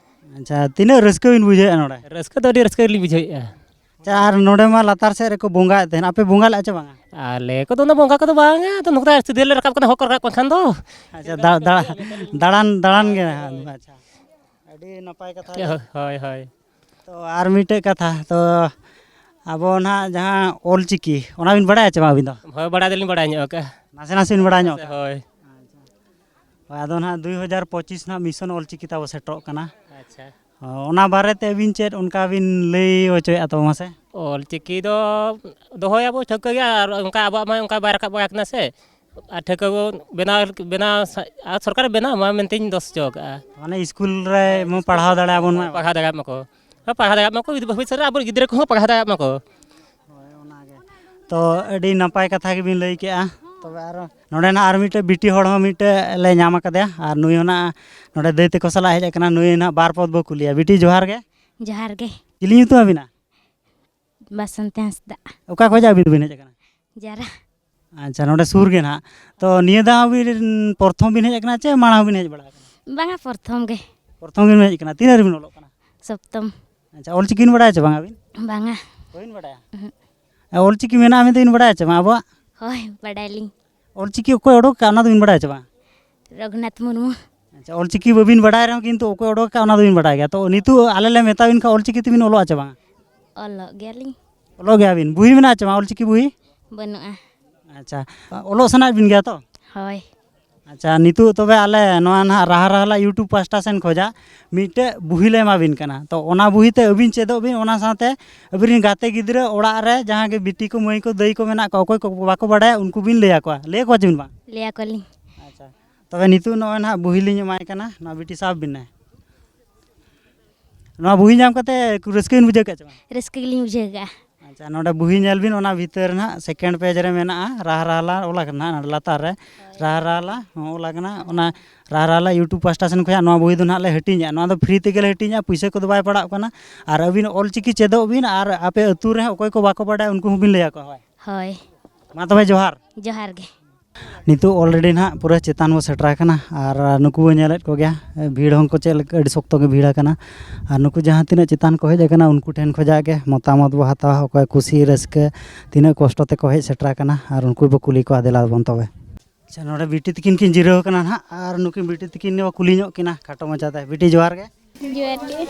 ᱟᱪᱪᱷᱟ, ᱛᱤᱱᱟᱹᱜ ᱨᱟᱹᱥᱠᱟᱹ ᱵᱤᱱ ᱵᱩᱡᱷᱟᱹᱣᱮᱫᱼᱟ ᱱᱚᱰᱮ? ᱨᱟᱹᱥᱠᱟᱹ ᱫᱚ ᱟᱹᱰᱤ ᱨᱟᱹᱥᱠᱟᱹ ᱜᱮᱞᱤᱧ ᱵᱩᱡᱷᱟᱹᱣᱮᱫᱼᱟ᱾ ᱟᱪᱪᱷᱟ, ᱟᱨ ᱱᱚᱰᱮ ᱢᱟ ᱞᱟᱛᱟᱨ ᱥᱮᱫ ᱨᱮᱠᱚ ᱵᱚᱸᱜᱟᱭᱮᱫ ᱛᱟᱦᱮᱱ, ᱟᱯᱮ ᱵᱚᱸᱜᱟ ᱞᱮᱫᱼᱟ ᱪᱮ ᱵᱟᱝᱟ? ᱟᱞᱮ ᱠᱚᱫᱚ ᱩᱱᱟᱹᱜ ᱵᱚᱸᱜᱟ ᱠᱚᱫᱚ ᱵᱟᱝᱟ, ᱟᱫᱚ ᱱᱚᱝᱠᱟ ᱥᱤᱫᱷᱟᱹ ᱞᱮ ᱨᱟᱠᱟᱵ ᱠᱟᱱᱟ ᱦᱚᱨ ᱠᱚ ᱨᱟᱠᱟᱵ ᱠᱟᱱ ᱠᱷᱟᱱ ᱫᱚ᱾ ᱟᱪᱪᱷᱟ, ᱫᱟ-, ᱫᱟᱬᱟ-, ᱫᱟᱬᱟᱱ, ᱫᱟᱬᱟᱱ ᱜᱮ᱾ ᱟᱪᱪᱷᱟ, ᱟᱹᱰᱤ ᱱᱟᱯᱟᱭ ᱠᱟᱛᱷᱟ ᱜᱮ᱾ ᱦᱳᱭ, ᱦᱳᱭ᱾ ᱛᱚ ᱟᱨ ᱢᱤᱫᱴᱮᱡ ᱠᱟᱛᱷᱟ, ᱛᱚ ᱟᱵᱚ ᱱᱟᱦᱟᱜ ᱡᱟᱦᱟᱸ ᱚᱞ ᱪᱤᱠᱤ, ᱚᱱᱟ ᱵᱤᱱ ᱵᱟᱲᱟᱭᱟ ᱪᱮ ᱵᱟᱝ ᱟᱹᱵᱤᱱ ᱫᱚ? ᱦᱳᱭ, ᱵᱟᱲᱟᱭ ᱫᱚᱞᱤᱧ ᱵᱟᱲᱟᱭ ᱧᱚᱜ ᱟᱠᱟᱫᱼᱟ᱾ ᱱᱟᱥᱮ ᱱᱟᱥᱮ ᱵᱤᱱ ᱵᱟᱲᱟᱭ ᱧᱚᱜ ᱟᱠᱟᱫᱼᱟ? ᱦᱳᱭ᱾ ᱦᱳᱭ, ᱟᱫᱚ ᱱᱟᱦᱟᱜ ᱫᱩᱭ ᱦᱟᱡᱟᱨ ᱯᱚᱸᱪᱤᱥ ᱱᱟᱦᱟᱜ ᱢᱤᱥᱚᱱ ᱚᱞ ᱪᱤᱠᱤ ᱛᱟᱵᱚ ᱥᱮᱴᱮᱨᱚᱜ ᱠᱟᱱᱟ᱾ ᱟᱪᱪᱷᱟ᱾ ᱦᱚᱸ, ᱚᱱᱟ ᱵᱟᱨᱮᱛᱮ ᱟᱹᱵᱤᱱ ᱪᱮᱫ ᱚᱱᱠᱟ ᱵᱤᱱ ᱞᱟᱹᱭ ᱦᱚᱪᱚᱭᱮᱫᱼᱟ ᱛᱚᱵᱮ ᱢᱟᱥᱮ? ᱚᱞ ᱪᱤᱠᱤ ᱫᱚ ᱫᱚᱦᱚᱭᱟᱵᱚ ᱴᱷᱟᱹᱣᱠᱟᱹ ᱜᱮ, ᱟᱨ ᱚᱱᱠᱟ ᱟᱵᱚᱣᱟᱜ ᱢᱟ ᱚᱱᱠᱟ ᱵᱟᱭ ᱨᱟᱠᱟᱵ ᱵᱟᱲᱟ ᱠᱟᱱᱟ ᱥᱮ, ᱟᱨ ᱴᱷᱟᱹᱣᱠᱟᱹ ᱵᱚ ᱵᱮᱱᱟᱣ, ᱵᱮᱱᱟᱣ ᱥᱟ-, ᱟᱨ ᱥᱚᱨᱠᱟᱨᱮ ᱵᱮᱱᱟᱣ ᱢᱟ ᱢᱮᱱᱛᱮᱧ ᱫᱚᱥ ᱦᱚᱪᱚ ᱠᱟᱜᱼᱟ᱾ ᱢᱟᱱᱮ ᱥᱠᱩᱞ ᱨᱮ ᱢᱟ ᱯᱟᱲᱦᱟᱣ ᱫᱟᱲᱮᱭᱟᱵᱚᱱ ᱢᱟ᱾ ᱯᱟᱲᱦᱟᱣ ᱫᱟᱲᱮᱭᱟᱜ ᱢᱟᱠᱚ, ᱦᱮᱸ, ᱯᱟᱲᱦᱟᱣ ᱫᱟᱲᱮᱭᱟᱜ ᱢᱟᱠᱚ, ᱵᱷᱚᱵᱤᱥᱥᱚᱛ ᱨᱮ ᱟᱵᱚ ᱜᱤᱫᱽᱨᱟᱹ ᱠᱚᱦᱚᱸ ᱯᱟᱲᱦᱟᱣ ᱫᱟᱲᱮᱭᱟᱜ ᱢᱟᱠᱚ᱾ ᱦᱳᱭ, ᱚᱱᱟᱜᱮ᱾ ᱛᱚ, ᱟᱹᱰᱤ ᱱᱟᱯᱟᱭ ᱠᱟᱛᱷᱟ ᱜᱮᱵᱤᱱ ᱞᱟᱹᱭ ᱠᱮᱜᱼᱟ᱾ ᱛᱚᱵᱮ ᱟᱨᱚ ᱱᱚᱰᱮ ᱱᱟᱜ ᱟᱨ ᱢᱤᱫᱴᱮᱡ ᱵᱤᱴᱤ ᱦᱚᱲ ᱦᱚᱸ ᱢᱤᱫᱴᱮᱡ ᱞᱮ ᱧᱟᱢ ᱟᱠᱟᱫᱮᱭᱟ, ᱟᱨ ᱱᱩᱭ ᱦᱚᱸ ᱱᱟᱜ ᱱᱚᱰᱮ ᱫᱟᱹᱭ ᱛᱟᱠᱚ ᱥᱟᱞᱟᱜ ᱦᱮᱡ ᱟᱠᱟᱱᱟ᱾ ᱱᱩᱭ ᱱᱟᱜ ᱵᱟᱨ ᱯᱚᱫ ᱵᱚ ᱠᱩᱞᱤᱭᱟ᱾ ᱵᱤᱴᱤ, ᱡᱚᱦᱟᱨ ᱜᱮ᱾ ᱡᱚᱦᱟᱨ ᱜᱮ᱾ ᱪᱤᱞᱤ ᱧᱩᱛᱩᱢ ᱟᱹᱵᱤᱱᱟ? ᱵᱟᱥᱚᱱᱛᱤ ᱦᱟᱸᱥᱫᱟ᱾ ᱚᱠᱟ ᱠᱷᱚᱡᱟᱜ ᱵᱤᱱ ᱦᱮᱡ ᱟᱠᱟᱱᱟ? ᱡᱟᱨᱟ᱾ ᱟᱪᱪᱷᱟ, ᱱᱚᱰᱮ ᱥᱩᱨ ᱜᱮ ᱱᱟᱦᱟᱜ᱾ ᱛᱚ, ᱱᱤᱭᱟᱹ ᱫᱷᱟᱣ ᱵᱤᱱ ᱯᱨᱚᱛᱷᱚᱢ ᱵᱤᱱ ᱦᱮᱡ ᱟᱠᱟᱱᱟ ᱪᱮ ᱢᱟᱲᱟᱝ ᱦᱚᱸᱵᱤᱱ ᱦᱮᱡ ᱵᱟᱲᱟ ᱟᱠᱟᱱᱟ? ᱵᱟᱝᱟ, ᱯᱨᱚᱛᱷᱚᱢ ᱜᱮ᱾ ᱯᱨᱚᱛᱷᱚᱢ ᱵᱤᱱ ᱦᱮᱡ ᱟᱠᱟᱱᱟ᱾ ᱛᱤᱱᱟᱹᱜ ᱨᱮᱵᱤᱱ ᱚᱞᱚᱜ ᱠᱟᱱᱟ? ᱥᱚᱯᱛᱚᱢ᱾ ᱟᱪᱪᱷᱟ, ᱚᱞᱪᱤᱠᱤ ᱵᱤᱱ ᱵᱟᱲᱟᱭᱟ ᱪᱮ ᱵᱟᱝ ᱟᱹᱵᱤᱱ? ᱵᱟᱝᱟ᱾ ᱵᱟᱹᱵᱤᱱ ᱵᱟᱲᱟᱭᱟ? ᱩᱦᱩᱸ᱾ ᱮ, ᱚᱞᱪᱤᱠᱤ ᱢᱮᱱᱟᱜᱼᱟ ᱢᱮᱱᱛᱮ ᱵᱤᱱ ᱵᱟᱲᱟᱭᱟ ᱪᱮ ᱵᱟᱝ ᱟᱵᱚᱣᱟᱜ? ᱦᱳᱭ, ᱵᱟᱰᱟᱭᱟᱞᱤᱧ᱾ ᱚᱞᱪᱤᱠᱤ ᱚᱠᱚᱭ ᱚᱰᱚᱠ ᱠᱟᱜᱼᱟ, ᱚᱱᱟ ᱫᱚᱵᱤᱱ ᱵᱟᱲᱟᱭᱟ ᱪᱮ ᱵᱟᱝ? ᱨᱚᱜᱷᱩᱱᱟᱛᱷ ᱢᱩᱨᱢᱩ᱾ ᱟᱪᱪᱷᱟ, ᱚᱞᱪᱤᱠᱤ ᱵᱟᱹᱵᱤᱱ ᱵᱟᱰᱟᱭ ᱨᱮᱦᱚᱸ ᱠᱤᱱᱛᱩ ᱚᱠᱚᱭ ᱚᱰᱚᱠ ᱠᱟᱜᱼᱟ, ᱚᱱᱟ ᱫᱚᱵᱤᱱ ᱵᱟᱰᱟᱭ ᱜᱮᱭᱟ᱾ ᱛᱚ, ᱱᱤᱛᱚᱜ ᱟᱞᱮ ᱞᱮ ᱢᱮᱛᱟ ᱵᱤᱱ ᱠᱷᱟᱱ ᱚᱞᱪᱤᱠᱤ ᱛᱮᱵᱤᱱ ᱚᱞᱚᱜᱼᱟ ᱪᱮ ᱵᱟᱝ? ᱚᱞᱚᱜ ᱜᱮᱭᱟᱞᱤᱧ᱾ ᱚᱞᱚᱜ ᱜᱮᱭᱟ ᱵᱤᱱ? ᱵᱩᱦᱤ ᱢᱮᱱᱟᱜᱼᱟ ᱪᱮ ᱵᱟᱝ, ᱚᱞᱪᱤᱠᱤ ᱵᱩᱦᱤ? ᱵᱟᱹᱱᱩᱜᱼᱟ᱾ ᱟᱪᱪᱷᱟ, ᱚᱞᱚᱜ ᱥᱟᱱᱟᱭᱮᱫ ᱵᱤᱱ ᱜᱮᱭᱟ ᱛᱚ? ᱦᱳᱭ᱾ ᱟᱪᱪᱷᱟ, ᱱᱤᱛᱚᱜ ᱛᱚᱵᱮ ᱟᱞᱮ ᱱᱚᱣᱟ ᱱᱟᱦᱟᱜ ᱨᱟᱦᱟ ᱨᱟᱦᱟᱞᱟ YouTube ᱯᱟᱥᱴᱟ ᱥᱮᱱ ᱠᱷᱚᱱᱟᱜ ᱢᱤᱫᱴᱮᱡ ᱵᱩᱦᱤ ᱞᱮ ᱮᱢᱟ ᱵᱤᱱ ᱠᱟᱱᱟ᱾ ᱛᱚ, ᱚᱱᱟ ᱵᱩᱦᱤ ᱛᱮ ᱟᱹᱵᱤᱱ ᱪᱮᱫᱚᱜ ᱵᱤᱱ, ᱚᱱᱟ ᱥᱟᱶᱛᱮ ᱟᱹᱵᱤᱱ ᱨᱮᱱ ᱜᱟᱛᱮ ᱜᱤᱫᱽᱨᱟᱹ, ᱚᱲᱟᱜ ᱨᱮ ᱡᱟᱦᱟᱸ ᱜᱮ ᱵᱤᱴᱤ ᱠᱚ, ᱢᱟᱹᱭ ᱠᱚ, ᱫᱟᱹᱭ ᱠᱚ ᱢᱮᱱᱟᱜ ᱠᱚᱣᱟ, ᱚᱠᱚᱭ ᱠᱚ ᱵᱟᱠᱚ ᱵᱟᱰᱟᱭᱟ, ᱩᱱᱠᱩ ᱵᱤᱱ ᱞᱟᱹᱭ ᱟᱠᱚᱣᱟ᱾ ᱞᱟᱹᱭ ᱟᱠᱚᱣᱟ ᱪᱮ ᱵᱤᱱ ᱵᱟᱝ? ᱞᱟᱹᱭ ᱟᱠᱚᱣᱟᱞᱤᱧ᱾ ᱟᱪᱪᱷᱟ, ᱛᱚᱵᱮ ᱱᱤᱛᱚᱜ ᱱᱚᱜᱼᱚᱭ ᱱᱟᱦᱟᱜ ᱵᱩᱦᱤ ᱞᱤᱧ ᱮᱢᱟᱭ ᱠᱟᱱᱟ, ᱱᱚᱣᱟ ᱵᱤᱴᱤ ᱥᱟᱵ ᱵᱤᱱ᱾ ᱱᱚᱣᱟ ᱵᱩᱦᱤ ᱧᱟᱢ ᱠᱟᱛᱮ ᱨᱟᱹᱥᱠᱟᱹ ᱵᱤᱱ ᱵᱩᱡᱷᱟᱹᱣ ᱠᱮᱫᱼᱟ ᱪᱮ ᱵᱟᱝ? ᱨᱟᱹᱥᱠᱟᱹ ᱜᱮᱞᱤᱧ ᱵᱩᱡᱷᱟᱹᱣ ᱠᱟᱜᱼᱟ᱾ ᱟᱪᱪᱷᱟ, ᱱᱚᱰᱮ ᱵᱩᱦᱤ ᱧᱮᱞ ᱵᱤᱱ, ᱚᱱᱟ ᱵᱷᱤᱛᱟᱹᱨ ᱨᱮ ᱱᱟᱦᱟᱜ ᱥᱮᱠᱮᱱᱰ ᱯᱮᱡᱽ ᱨᱮ ᱢᱮᱱᱟᱜᱼᱟ, ᱨᱟᱦᱟ ᱨᱟᱦᱞᱟ ᱚᱞ ᱟᱠᱟᱱᱟ ᱱᱟᱦᱟᱜ ᱱᱚᱰᱮ ᱞᱟᱛᱟᱨ ᱨᱮ᱾ ᱨᱟᱦᱟ ᱨᱟᱦᱞᱟ ᱦᱚᱸ ᱚᱞ ᱟᱠᱟᱱᱟ᱾ ᱚᱱᱟ ᱨᱟᱦᱟ ᱨᱟᱦᱞᱟ YouTube ᱯᱟᱥᱴᱟ ᱥᱮᱱ ᱠᱷᱚᱱᱟᱜ ᱱᱚᱣᱟ ᱵᱩᱦᱤ ᱫᱚ ᱱᱟᱦᱟᱜ ᱞᱮ ᱦᱟᱹᱴᱤᱧᱟ᱾ ᱱᱚᱣᱟ ᱫᱚ ᱯᱷᱨᱤ ᱛᱮᱜᱮ ᱞᱮ ᱦᱟᱹᱴᱤᱧᱟ, ᱯᱩᱭᱥᱟᱹ ᱠᱚᱫᱚ ᱵᱟᱭ ᱯᱟᱲᱟᱜ ᱠᱟᱱᱟ᱾ ᱟᱨ ᱟᱹᱵᱤᱱ ᱚᱞ ᱪᱤᱠᱤ ᱪᱮᱫᱚᱜ ᱵᱤᱱ, ᱟᱨ ᱟᱯᱮ ᱟᱹᱛᱩ ᱨᱮᱦᱚᱸ ᱚᱠᱚᱭ ᱠᱚ ᱵᱟᱠᱚ ᱵᱟᱰᱟᱭᱟ, ᱩᱱᱠᱩ ᱦᱚᱸᱵᱤᱱ ᱞᱟᱹᱭ ᱟᱠᱚᱣᱟ᱾ ᱦᱳᱭ᱾ ᱦᱳᱭ᱾ ᱢᱟ ᱛᱚᱵᱮ, ᱡᱚᱦᱟᱨ᱾ ᱡᱚᱦᱟᱨ ᱜᱮ᱾ ᱱᱤᱛᱚᱜ already ᱱᱟᱦᱟᱜ ᱯᱩᱨᱟᱹ ᱪᱮᱛᱟᱱ ᱵᱚ ᱥᱮᱴᱮᱨ ᱟᱠᱟᱱᱟ, ᱟᱨ ᱱᱩᱠᱩ ᱵᱚ ᱧᱮᱞᱮᱫ ᱠᱚᱜᱮᱭᱟ, ᱵᱷᱤᱲ ᱦᱚᱸ ᱠᱚ ᱪᱮᱫ ᱞᱮᱠᱟ ᱟᱹᱰᱤ ᱥᱚᱠᱛᱚ ᱜᱮ ᱵᱷᱤᱲ ᱟᱠᱟᱱᱟ᱾ ᱟᱨ ᱱᱩᱠᱩ ᱡᱟᱦᱟᱸ ᱛᱤᱱᱟᱹᱜ ᱪᱮᱛᱟᱱ ᱠᱚ ᱦᱮᱡ ᱟᱠᱟᱱᱟ, ᱩᱱᱠᱩ ᱴᱷᱮᱱ ᱠᱷᱚᱱᱟᱜ ᱜᱮ ᱢᱚᱛᱟᱢᱚᱛ ᱵᱚ ᱦᱟᱛᱟᱣᱟ, ᱚᱠᱚᱭ ᱠᱩᱥᱤ ᱨᱟᱹᱥᱠᱟᱹ, ᱛᱤᱱᱟᱹᱜ ᱠᱚᱥᱴᱚ ᱛᱮᱠᱚ ᱦᱮᱡ ᱥᱮᱴᱮᱨ ᱟᱠᱟᱱᱟ, ᱟᱨ ᱩᱱᱠᱩ ᱵᱚ ᱠᱩᱞᱤ ᱠᱚᱣᱟ᱾ ᱫᱮᱞᱟ ᱵᱚᱱ ᱛᱚᱵᱮ᱾ ᱟᱪᱪᱷᱟ, ᱱᱚᱰᱮ ᱵᱤᱴᱤ ᱛᱤᱠᱤᱱ ᱠᱤᱱ ᱡᱤᱨᱟᱹᱣ ᱟᱠᱟᱱᱟ ᱱᱟᱦᱟᱜ, ᱟᱨ ᱱᱩᱠᱤᱱ ᱵᱤᱴᱤ ᱛᱤᱠᱤᱱ ᱵᱚ ᱠᱩᱞᱤ ᱧᱚᱜ ᱠᱤᱱᱟ ᱠᱷᱟᱴᱚ ᱢᱟᱪᱷᱟ ᱛᱮ᱾ ᱵᱤᱴᱤ, ᱡᱚᱦᱟᱨ ᱜᱮ᱾ ᱡᱚᱦᱟᱨ ᱜᱮ᱾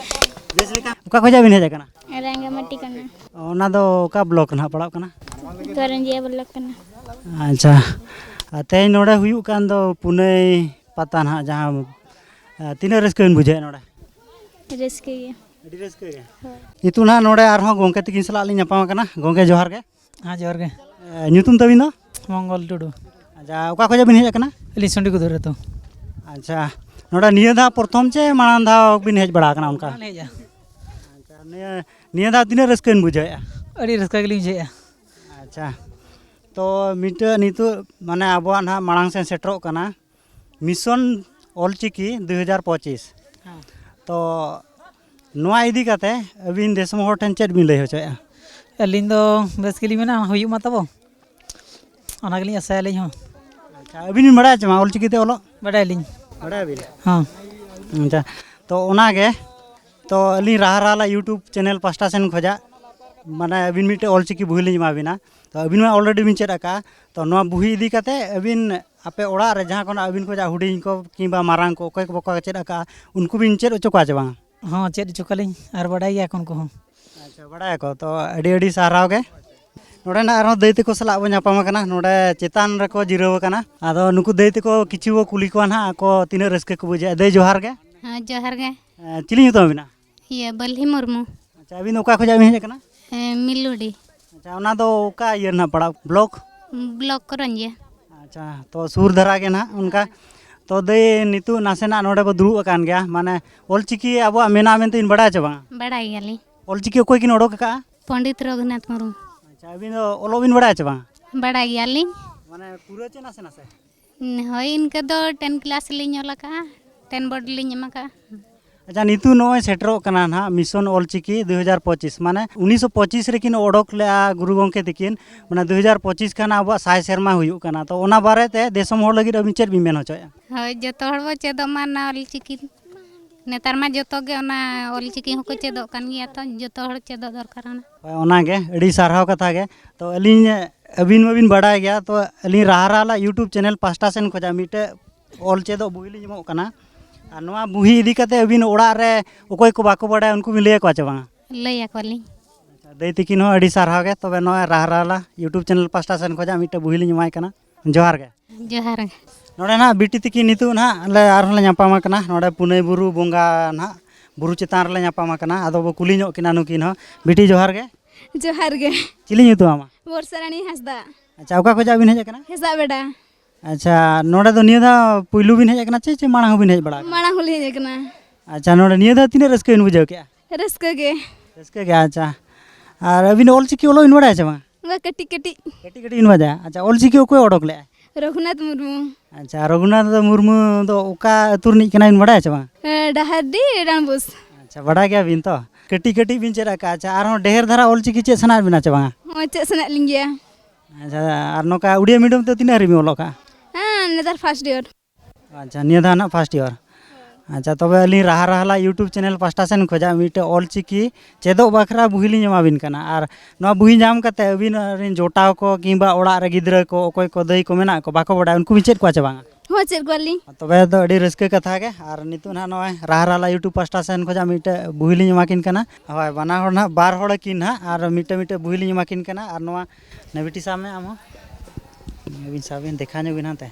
ᱵᱮᱥ ᱞᱮᱠᱟ? ᱚᱠᱟ ᱠᱷᱚᱱᱟᱜ ᱵᱤᱱ ᱦᱮᱡ ᱟᱠᱟᱱᱟ? ᱨᱟᱝᱜᱟᱢᱟᱴᱤ ᱠᱟᱱᱟ᱾ ᱚᱱᱟ ᱫᱚ ᱚᱠᱟ ᱵᱞᱚᱠ ᱱᱟᱦᱟᱜ ᱯᱟᱲᱟᱜ ᱠᱟᱱᱟ? ᱠᱟᱨᱚᱱᱡᱤᱭᱟ ᱵᱞᱚᱠ ᱠᱟᱱᱟ᱾ ᱟᱪᱪᱷᱟ, ᱟᱨ ᱛᱮᱦᱮᱧ ᱱᱚᱰᱮ ᱦᱩᱭᱩᱜ ᱠᱟᱱ ᱫᱚ ᱯᱩᱱᱟᱹᱭ ᱯᱟᱛᱟ ᱱᱟᱦᱟᱜ, ᱡᱟᱦᱟᱸ, ᱮ, ᱛᱤᱱᱟᱹᱜ ᱨᱟᱹᱥᱠᱟᱹ ᱵᱤᱱ ᱵᱩᱡᱷᱟᱹᱣᱮᱫ ᱱᱚᱰᱮ? ᱨᱟᱹᱥᱠᱟᱹ ᱜᱮ᱾ ᱟᱹᱰᱤ ᱨᱟᱹᱥᱠᱟᱹ ᱜᱮ᱾ ᱦᱳᱭ᱾ ᱱᱤᱛᱚᱜ ᱱᱟᱦᱟᱜ ᱱᱚᱰᱮ ᱟᱨᱦᱚᱸ ᱜᱚᱢᱠᱮ ᱛᱟᱹᱠᱤᱱ ᱥᱟᱞᱟᱜ ᱞᱤᱧ ᱧᱟᱯᱟᱢ ᱟᱠᱟᱱᱟ᱾ ᱜᱚᱢᱠᱮ, ᱡᱚᱦᱟᱨ ᱜᱮ᱾ ᱦᱮᱸ, ᱡᱚᱦᱟᱨ ᱜᱮ᱾ ᱮ, ᱧᱩᱛᱩᱢ ᱛᱟᱹᱵᱤᱱ ᱫᱚ? ᱢᱚᱝᱜᱚᱞ ᱴᱩᱰᱩ᱾ ᱟᱪᱪᱷᱟ, ᱚᱠᱟ ᱠᱷᱚᱱᱟᱜ ᱵᱤᱱ ᱦᱮᱡ ᱟᱠᱟᱱᱟ? ᱟᱹᱞᱤᱧ ᱥᱚᱱᱰᱤ ᱠᱩᱫᱩᱨ ᱟᱹᱛᱩ᱾ ᱟᱪᱪᱷᱟ, ᱱᱚᱰᱮ ᱱᱤᱭᱟᱹ ᱫᱷᱟᱣ ᱯᱨᱚᱛᱷᱚᱢ ᱪᱮ ᱢᱟᱲᱟᱝ ᱫᱷᱟᱣ ᱵᱤᱱ ᱦᱮᱡ ᱵᱟᱲᱟ ᱟᱠᱟᱱᱟ ᱚᱱᱠᱟ? ᱢᱟᱲᱟᱝ ᱞᱤᱧ ᱦᱮᱡᱼᱟ᱾ ᱟᱪᱪᱷᱟ, ᱱᱤᱭᱟᱹ, ᱱᱤᱭᱟᱹ ᱫᱷᱟᱣ ᱛᱤᱱᱟᱹᱜ ᱨᱟᱹᱥᱠᱟᱹ ᱵᱤᱱ ᱵᱩᱡᱷᱟᱹᱣᱮᱫᱼᱟ? ᱟᱹᱰᱤ ᱨᱟᱹᱥᱠᱟᱹ ᱜᱮᱞᱤᱧ ᱵᱩᱡᱷᱟᱹᱣᱮᱫᱼᱟ᱾ ᱟᱪᱪᱷᱟ, ᱟᱪᱪᱷᱟ, ᱛᱚ ᱢᱤᱫᱴᱟᱹᱝ ᱱᱤᱛᱚᱜ ᱢᱟᱱᱮ ᱟᱵᱚᱣᱟᱜ ᱱᱟᱦᱟᱜ ᱢᱟᱲᱟᱝ ᱥᱮᱫ ᱥᱮᱴᱮᱨᱚᱜ ᱠᱟᱱᱟ ᱢᱤᱥᱚᱱ ᱚᱞᱪᱤᱠᱤ ᱫᱩ ᱦᱟᱡᱟᱨ ᱯᱚᱸᱪᱤᱥ᱾ ᱦᱮᱸ᱾ ᱛᱚ ᱱᱚᱣᱟ ᱤᱫᱤ ᱠᱟᱛᱮ ᱟᱹᱵᱤᱱ ᱫᱤᱥᱚᱢ ᱦᱚᱲ ᱴᱷᱮᱱ ᱪᱮᱫ ᱵᱤᱱ ᱞᱟᱹᱭ ᱦᱚᱪᱚᱭᱮᱫᱼᱟ? ᱟᱹᱞᱤᱧ ᱫᱚ ᱵᱮᱥ ᱜᱮᱞᱤᱧ ᱢᱮᱱᱟ, ᱦᱩᱭᱩᱜ ᱢᱟ ᱛᱟᱵᱚ, ᱚᱱᱟ ᱜᱮᱞᱤᱧ ᱟᱥᱟᱭᱟ ᱟᱹᱞᱤᱧ ᱦᱚᱸ᱾ ᱟᱪᱪᱷᱟ, ᱟᱹᱵᱤᱱ ᱵᱤᱱ ᱵᱟᱲᱟᱭᱟ ᱪᱮ ᱵᱟᱝ ᱚᱞᱪᱤᱠᱤ ᱛᱮ ᱚᱞᱚᱜ? ᱵᱟᱰᱟᱭᱟᱞᱤᱧ᱾ ᱵᱟᱰᱟᱭᱟᱵᱤᱱ? ᱦᱚᱸ᱾ ᱟᱪᱪᱷᱟ, ᱛᱚ ᱚᱱᱟᱜᱮ, ᱛᱚ ᱟᱹᱞᱤᱧ ᱨᱟᱦᱟ ᱨᱟᱦᱟᱞᱟ YouTube ᱪᱮᱱᱮᱞ ᱯᱟᱥᱴᱟ ᱥᱮᱱ ᱠᱷᱚᱱᱟᱜ ᱢᱟᱱᱮ ᱟᱹᱵᱤᱱ ᱢᱤᱫᱴᱮᱱ ᱚᱞᱪᱤᱠᱤ ᱵᱳᱭ ᱞᱤᱧ ᱮᱢᱟ ᱵᱤᱱᱟ᱾ ᱛᱚ ᱟᱹᱵᱤᱱ ᱢᱟ already ᱵᱤᱱ ᱪᱮᱫ ᱟᱠᱟᱫᱼᱟ, ᱛᱚ ᱱᱚᱣᱟ ᱵᱳᱭ ᱤᱫᱤ ᱠᱟᱛᱮ ᱟᱹᱵᱤᱱ ᱟᱯᱮ ᱚᱲᱟᱜ ᱨᱮ ᱡᱟᱦᱟᱸ ᱠᱷᱚᱱᱟᱜ ᱟᱹᱵᱤᱱ ᱠᱷᱚᱱᱟᱜ ᱦᱩᱰᱤᱧ ᱠᱚ ᱠᱤᱝᱵᱟ ᱢᱟᱨᱟᱝ ᱠᱚ ᱚᱠᱚᱭ ᱠᱚ ᱵᱟᱠᱚ ᱪᱮᱫ ᱟᱠᱟᱫᱼᱟ, ᱩᱱᱠᱩ ᱵᱤᱱ ᱪᱮᱫ ᱦᱚᱪᱚ ᱠᱚᱣᱟ ᱪᱮ ᱵᱟᱝ? ᱦᱚᱸ, ᱪᱮᱫ ᱦᱚᱪᱚ ᱠᱚᱣᱟᱞᱤᱧ, ᱟᱨ ᱵᱟᱰᱟᱭ ᱜᱮᱭᱟ ᱠᱚ ᱩᱱᱠᱩ ᱦᱚᱸ᱾ ᱟᱪᱪᱷᱟ, ᱵᱟᱲᱟᱭᱟᱠᱚ᱾ ᱛᱚ ᱟᱹᱰᱤ ᱟᱹᱰᱤ ᱥᱟᱨᱦᱟᱣ ᱜᱮ᱾ ᱱᱚᱰᱮ ᱱᱟᱜ ᱟᱨᱦᱚᱸ ᱫᱟᱹᱭ ᱛᱟᱠᱚ ᱥᱟᱞᱟᱜ ᱵᱚ ᱧᱟᱯᱟᱢ ᱟᱠᱟᱱᱟ, ᱱᱚᱰᱮ ᱪᱮᱛᱟᱱ ᱨᱮᱠᱚ ᱡᱤᱨᱟᱹᱣ ᱟᱠᱟᱱᱟ᱾ ᱟᱫᱚ ᱱᱩᱠᱩ ᱫᱟᱹᱭ ᱛᱟᱠᱚ ᱠᱤᱪᱷᱩ ᱵᱚ ᱠᱩᱞᱤ ᱠᱚᱣᱟ ᱱᱟᱦᱟᱜ, ᱟᱠᱚ ᱛᱤᱱᱟᱹᱜ ᱨᱟᱹᱥᱠᱟᱹ ᱠᱚ ᱵᱩᱡᱷᱟᱹᱣᱟ᱾ ᱫᱟᱹᱭ, ᱡᱚᱦᱟᱨ ᱜᱮ᱾ ᱦᱮᱸ, ᱡᱚᱦᱟᱨ ᱜᱮ᱾ ᱮᱸ, ᱪᱤᱞᱤ ᱧᱩᱛᱩᱢ ᱟᱵᱤᱱᱟ? ᱤᱭᱟᱹ, ᱵᱟᱹᱞᱦᱤ ᱢᱩᱨᱢᱩ᱾ ᱟᱪᱪᱷᱟ, ᱟᱹᱵᱤᱱ ᱫᱚ ᱚᱠᱟ ᱠᱷᱚᱱᱟᱜ ᱵᱤᱱ ᱦᱮᱡ ᱟᱠᱟᱱᱟ? ᱦᱮᱸ, ᱢᱤᱞᱩᱰᱤ᱾ ᱟᱪᱪᱷᱟ, ᱚᱱᱟ ᱫᱚ ᱚᱠᱟ ᱤᱭᱟᱹ ᱨᱮᱱᱟᱜ ᱯᱟᱲᱟᱜ, ᱵᱞᱚᱠ? ᱵᱞᱚᱠ ᱠᱚᱨᱚᱧᱡᱤᱭᱟᱹ᱾ ᱟᱪᱪᱷᱟ, ᱛᱚ ᱥᱩᱨ ᱫᱷᱟᱨᱟ ᱜᱮ ᱱᱟᱦᱟᱜ ᱚᱱᱠᱟ᱾ ᱛᱚ ᱫᱟᱹᱭ, ᱱᱤᱛᱚᱜ ᱱᱟᱥᱮᱱᱟᱜ ᱱᱚᱰᱮ ᱵᱚ ᱫᱩᱲᱩᱵ ᱟᱠᱟᱱ ᱜᱮᱭᱟ, ᱢᱟᱱᱮ ᱚᱞᱪᱤᱠᱤ ᱟᱵᱚᱣᱟᱜ ᱢᱮᱱᱟᱜᱼᱟ ᱢᱮᱱᱛᱮ ᱵᱤᱱ ᱵᱟᱲᱟᱭᱟ ᱪᱮ ᱵᱟᱝᱟ? ᱵᱟᱲᱟᱭ ᱜᱮᱭᱟᱞᱤᱧ᱾ ᱚᱞᱪᱤᱠᱤ ᱚᱠᱚᱭ ᱠᱤᱱ ᱚᱰᱚᱠ ᱟᱠᱟᱫᱼᱟ? ᱯᱚᱱᱰᱤᱛ ᱨᱚᱜᱷᱩᱱᱟᱛᱷ ᱢᱩᱨᱢᱩ᱾ ᱟᱪᱪᱷᱟ, ᱟᱹᱵᱤᱱ ᱫᱚ ᱚᱞᱚᱜ ᱵᱤᱱ ᱵᱟᱲᱟᱭᱟ ᱪᱮ ᱵᱟᱝᱟ? ᱵᱟᱲᱟᱭ ᱜᱮᱭᱟᱞᱤᱧ᱾ ᱢᱟᱱᱮ ᱯᱩᱨᱟᱹ ᱪᱮ ᱱᱟᱥᱮ ᱱᱟᱥᱮ? ᱦᱳᱭ, ᱤᱱᱠᱟᱹ ᱫᱚ ten class ᱞᱤᱧ ᱚᱞ ᱟᱠᱟᱫᱼᱟ, ten board ᱞᱤᱧ ᱮᱢ ᱟᱠᱟᱫᱼᱟ᱾ ᱟᱪᱪᱷᱟ, ᱱᱤᱛᱚᱜ ᱱᱚᱜᱼᱚᱭ ᱥᱮᱴᱮᱨᱚᱜ ᱠᱟᱱᱟ ᱱᱟᱦᱟᱜ ᱢᱤᱥᱚᱱ ᱚᱞᱪᱤᱠᱤ ᱫᱩ ᱦᱟᱡᱟᱨ ᱯᱚᱸᱪᱤᱥ, ᱢᱟᱱᱮ ᱩᱱᱤᱥᱥᱚ ᱯᱚᱸᱪᱤᱥ ᱨᱮᱠᱤᱱ ᱚᱰᱚᱠ ᱞᱮᱫᱼᱟ ᱜᱩᱨᱩ ᱜᱚᱢᱠᱮ ᱛᱤᱠᱤᱱ, ᱢᱟᱱᱮ ᱫᱩ ᱦᱟᱡᱟᱨ ᱯᱚᱸᱪᱤᱥ ᱠᱷᱟᱱ ᱟᱵᱚᱣᱟᱜ ᱥᱟᱭ ᱥᱮᱨᱢᱟ ᱦᱩᱭᱩᱜ ᱠᱟᱱᱟ᱾ ᱛᱚ ᱚᱱᱟ ᱵᱟᱨᱮᱛᱮ ᱫᱤᱥᱚᱢ ᱦᱚᱲ ᱞᱟᱹᱜᱤᱫ ᱟᱹᱵᱤᱱ ᱪᱮᱫ ᱵᱤᱱ ᱢᱮᱱ ᱦᱚᱪᱚᱭᱮᱫᱼᱟ? ᱦᱳᱭ, ᱡᱚᱛᱚ ᱦᱚᱲ ᱵᱚ ᱪᱮᱫᱚᱜ ᱢᱟ ᱚᱱᱟ ᱚᱞᱪᱤᱠᱤ᱾ ᱱᱮᱛᱟᱨ ᱢᱟ ᱡᱚᱛᱚ ᱜᱮ ᱚᱱᱟ ᱚᱞᱪᱤᱠᱤ ᱦᱚᱸᱠᱚ ᱪᱮᱫᱚᱜ ᱠᱟᱱ ᱜᱮᱭᱟ, ᱛᱚ ᱡᱚᱛᱚ ᱦᱚᱲ ᱪᱮᱫᱚᱜ ᱫᱚᱨᱠᱟᱨ ᱠᱟᱱᱟ᱾ ᱦᱳᱭ, ᱚᱱᱟᱜᱮ ᱟᱹᱰᱤ ᱥᱟᱨᱦᱟᱣ ᱠᱟᱛᱷᱟ ᱜᱮ᱾ ᱛᱚ ᱟᱹᱞᱤᱧ, ᱟᱹᱵᱤᱱ ᱢᱟᱵᱤᱱ ᱵᱟᱰᱟᱭ ᱜᱮᱭᱟ, ᱛᱚ ᱟᱹᱞᱤᱧ ᱨᱟᱦᱟ ᱨᱟᱦᱟᱞᱟ YouTube ᱪᱮᱱᱮᱞ ᱯᱟᱥᱴᱟ ᱥᱮᱱ ᱠᱷᱚᱱᱟᱜ ᱢᱤᱫᱴᱮᱡ ᱚᱞ ᱪᱮᱫᱚᱜ ᱵᱩᱦᱤ ᱞᱤᱧ ᱮᱢᱚᱜ ᱠᱟᱱᱟ᱾ ᱟᱨ ᱱᱚᱣᱟ ᱵᱩᱦᱤ ᱤᱫᱤ ᱠᱟᱛᱮ ᱟᱹᱵᱤᱱ ᱚᱲᱟᱜ ᱨᱮ ᱚᱠᱚᱭ ᱠᱚ ᱵᱟᱠᱚ ᱵᱟᱰᱟᱭᱟ ᱩᱱᱠᱩ ᱵᱤᱱ ᱞᱟᱹᱭ ᱟᱠᱚᱣᱟ ᱪᱮ ᱵᱟᱝᱟ? ᱞᱟᱹᱭ ᱟᱠᱚᱣᱟᱞᱤᱧ᱾ ᱟᱪᱪᱷᱟ, ᱫᱟᱹᱭ ᱛᱤᱠᱤᱱ ᱦᱚᱸ ᱟᱹᱰᱤ ᱥᱟᱨᱦᱟᱣ ᱜᱮ᱾ ᱛᱚᱵᱮ ᱱᱚᱜᱼᱚᱭ ᱨᱟᱦᱟ ᱨᱟᱦᱟᱞᱟ YouTube ᱪᱮᱱᱮᱞ ᱯᱟᱥᱴᱟ ᱥᱮᱱ ᱠᱷᱚᱱᱟᱜ ᱢᱤᱫᱴᱮᱡ ᱵᱩᱦᱤ ᱞᱤᱧ ᱮᱢᱟᱭ ᱠᱟᱱᱟ᱾ ᱡᱚᱦᱟᱨ ᱜᱮ᱾ ᱡᱚᱦᱟᱨ ᱜᱮ᱾ ᱱᱚᱰᱮ ᱱᱟᱦᱟᱜ ᱵᱤᱴᱤ ᱛᱤᱠᱤᱱ ᱱᱤᱛᱚᱜ ᱱᱟᱦᱟᱜ ᱞᱮ ᱟᱨᱦᱚᱸ ᱞᱮ ᱧᱟᱯᱟᱢ ᱟᱠᱟᱱᱟ᱾ ᱱᱚᱰᱮ ᱯᱩᱱᱟᱹᱭ ᱵᱩᱨᱩ ᱵᱚᱸᱜᱟ ᱱᱟᱦᱟᱜ ᱵᱩᱨᱩ ᱪᱮᱛᱟᱱ ᱨᱮᱞᱮ ᱧᱟᱯᱟᱢ ᱟᱠᱟᱱᱟ᱾ ᱟᱫᱚ ᱵᱚ ᱠᱩᱞᱤ ᱧᱚᱜ ᱠᱤᱱᱟ ᱱᱩᱠᱤᱱ ᱦᱚᱸ᱾ ᱵᱤᱴᱤ, ᱡᱚᱦᱟᱨ ᱜᱮ᱾ ᱡᱚᱦᱟᱨ ᱜᱮ᱾ ᱪᱤᱞᱤ ᱧᱩᱛᱩᱢ ᱟᱢᱟᱜ? ᱵᱚᱨᱥᱟ ᱨᱟᱱᱤ ᱦᱟᱸᱥᱫᱟ᱾ ᱟᱪᱪᱷᱟ, ᱚᱠᱟ ᱠᱷᱚᱱᱟᱜ ᱵᱤᱱ ᱦᱮᱡ ᱟᱠᱟᱱᱟ? ᱦᱮᱥᱟᱜ ᱵᱮᱰᱟ᱾ ᱟᱪᱪᱷᱟ, ᱱᱚᱰᱮ ᱫᱚ ᱱᱤᱭᱟᱹ ᱫᱷᱟᱣ ᱯᱩᱭᱞᱩ ᱵᱤᱱ ᱦᱮᱡ ᱟᱠᱟᱱᱟ ᱪᱮ, ᱪᱮ ᱢᱟᱲᱟᱝ ᱦᱚᱸᱵᱤᱱ ᱦᱮᱡ ᱵᱟᱲᱟ ᱟᱠᱟᱱᱟ? ᱢᱟᱲᱟᱝ ᱦᱚᱸᱞᱤᱧ ᱦᱮᱡ ᱟᱠᱟᱱᱟ᱾ ᱟᱪᱪᱷᱟ, ᱱᱚᱰᱮ ᱱᱤᱭᱟᱹ ᱫᱷᱟᱣ ᱛᱤᱱᱟᱹᱜ ᱨᱟᱹᱥᱠᱟᱹ ᱵᱤᱱ ᱵᱩᱡᱷᱟᱹᱣ ᱠᱮᱜᱼᱟ? ᱨᱟᱹᱥᱠᱟᱹ ᱜᱮ᱾ ᱨᱟᱹᱥᱠᱟᱹ ᱜᱮ, ᱟᱪᱪᱷᱟ᱾ ᱟᱨ ᱟᱹᱵᱤᱱ ᱚᱞᱪᱤᱠᱤ ᱚᱞᱚᱜ ᱵᱤᱱ ᱵᱟᱲᱟᱭᱟ ᱪᱮ ᱵᱟᱝ? ᱚᱱᱠᱟ ᱠᱟᱹᱴᱤᱡ ᱠᱟᱹᱴᱤᱡ᱾ ᱠᱟᱹᱴᱤᱡ ᱠᱟᱹᱴᱤᱡ ᱵᱤᱱ ᱵᱟᱡᱟᱜᱼᱟ? ᱟᱪᱪᱷᱟ, ᱚᱞᱪᱤᱠᱤ ᱚᱠᱚᱭ ᱚᱰᱚᱠ ᱞᱮᱫᱼᱟ? ᱨᱚᱜᱷᱩᱱᱟᱛᱷ ᱢᱩᱨᱢᱩ᱾ ᱟᱪᱪᱷᱟ, ᱨᱚᱜᱷᱩᱱᱟᱛᱷ ᱢᱩᱨᱢᱩ ᱫᱚ ᱚᱠᱟ ᱟᱹᱛᱩ ᱨᱤᱱᱤᱡ ᱠᱟᱱᱟᱭ ᱵᱤᱱ ᱵᱟᱰᱟᱭᱟ ᱥᱮ ᱵᱟᱝ? ᱦᱮᱸ, ᱰᱟᱦᱟᱨᱰᱤ ᱨᱟᱱᱵᱩᱥ᱾ ᱟᱪᱪᱷᱟ, ᱵᱟᱰᱟᱭ ᱜᱮᱭᱟᱵᱤᱱ ᱛᱚ? ᱠᱟᱹᱴᱤᱡ ᱠᱟᱹᱴᱤᱡ ᱵᱤᱱ ᱪᱮᱫ ᱟᱠᱟᱫᱼᱟ᱾ ᱟᱪᱪᱷᱟ, ᱟᱨᱦᱚᱸ ᱰᱷᱮᱨ ᱫᱷᱟᱨᱟ ᱚᱞᱪᱤᱠᱤ ᱪᱮᱫ ᱥᱟᱱᱟᱭᱮᱫ ᱵᱤᱱᱟ ᱪᱮ ᱵᱟᱝᱟ? ᱦᱚᱸ, ᱪᱮᱫ ᱥᱟᱱᱟᱭᱮᱫ ᱞᱤᱧ ᱜᱮᱭᱟ᱾ ᱟᱪᱪᱷᱟ, ᱟᱨ ᱱᱚᱝᱠᱟ ᱩᱲᱤᱭᱟ medium ᱛᱮ ᱛᱤᱱᱟᱹᱜ ᱦᱟᱹᱨᱤᱡ ᱵᱤᱱ ᱚᱞᱚᱜ ᱠᱟᱜᱼᱟ? ᱦᱮᱸ, ᱱᱮᱛᱟᱨ first year᱾ ᱟᱪᱪᱷᱟ, ᱱᱤᱭᱟᱹ ᱫᱷᱟᱣ ᱱᱟᱜ first year᱾ ᱟᱪᱪᱷᱟ, ᱛᱚᱵᱮ ᱟᱹᱞᱤᱧ ᱨᱟᱦᱟ ᱨᱟᱦᱞᱟ YouTube channel ᱯᱟᱥᱴᱟ ᱥᱮᱱ ᱠᱷᱚᱱᱟᱜ ᱢᱤᱫᱴᱮᱡ ᱚᱞᱪᱤᱠᱤ ᱪᱮᱫᱚᱜ ᱵᱟᱠᱷᱨᱟ ᱵᱩᱦᱤ ᱞᱤᱧ ᱮᱢᱟ ᱵᱤᱱ ᱠᱟᱱᱟ᱾ ᱟᱨ ᱱᱚᱣᱟ ᱵᱩᱦᱤ ᱧᱟᱢ ᱠᱟᱛᱮ ᱟᱹᱵᱤᱱ ᱨᱮᱱ ᱡᱚᱴᱟᱣ ᱠᱚ ᱠᱤᱝᱵᱟ ᱚᱲᱟᱜ ᱨᱮ ᱜᱤᱫᱽᱨᱟᱹ ᱠᱚ, ᱚᱠᱚᱭ ᱠᱚ ᱫᱟᱹᱭ ᱠᱚ ᱢᱮᱱᱟᱜ ᱠᱚ, ᱵᱟᱠᱚ ᱵᱟᱰᱟᱭᱟ, ᱩᱱᱠᱩ ᱵᱤᱱ ᱪᱮᱫ ᱠᱚᱣᱟ ᱪᱮ ᱵᱟᱝᱟ? ᱦᱚᱸ, ᱪᱮᱫ ᱠᱚᱣᱟᱞᱤᱧ᱾ ᱛᱚᱵᱮ ᱫᱚ ᱟᱹᱰᱤ ᱨᱟᱹᱥᱠᱟᱹ ᱠᱟᱛᱷᱟ ᱜᱮ᱾ ᱟᱨ ᱱᱤᱛᱚᱜ ᱱᱟᱦᱟᱜ ᱱᱚᱜᱼᱚᱭ ᱨᱟᱦᱟ ᱨᱟᱦᱞᱟ YouTube ᱯᱟᱥᱴᱟ ᱥᱮᱱ ᱠᱷᱚᱱᱟᱜ ᱢᱤᱫᱴᱮᱡ ᱵᱩᱦᱤ ᱞᱤᱧ ᱮᱢᱟ ᱠᱤᱱ ᱠᱟᱱᱟ᱾ ᱦᱳᱭ, ᱵᱟᱱᱟ ᱦᱚᱲ ᱱᱟᱦᱟᱜ ᱵᱟᱨ ᱦᱚᱲ ᱠᱤᱱ ᱱᱟᱦᱟᱜ, ᱟᱨ ᱢᱤᱫᱴᱮᱡ ᱢᱤᱫᱴᱮᱡ ᱵᱩᱦᱤ ᱞᱤᱧ ᱮᱢᱟ ᱠᱤᱱ ᱠᱟᱱᱟ᱾ ᱟᱨ ᱱᱚᱣᱟ ᱱᱮᱵᱤᱴᱤ ᱥᱟᱵ ᱢᱮ ᱟᱢ ᱦᱚᱸ᱾ ᱟᱹᱵᱤᱱ ᱥᱟᱵ ᱵᱤᱱ, ᱫᱮᱠᱷᱟ ᱧᱚᱜ ᱵᱤᱱ ᱦᱟᱱᱛᱮ᱾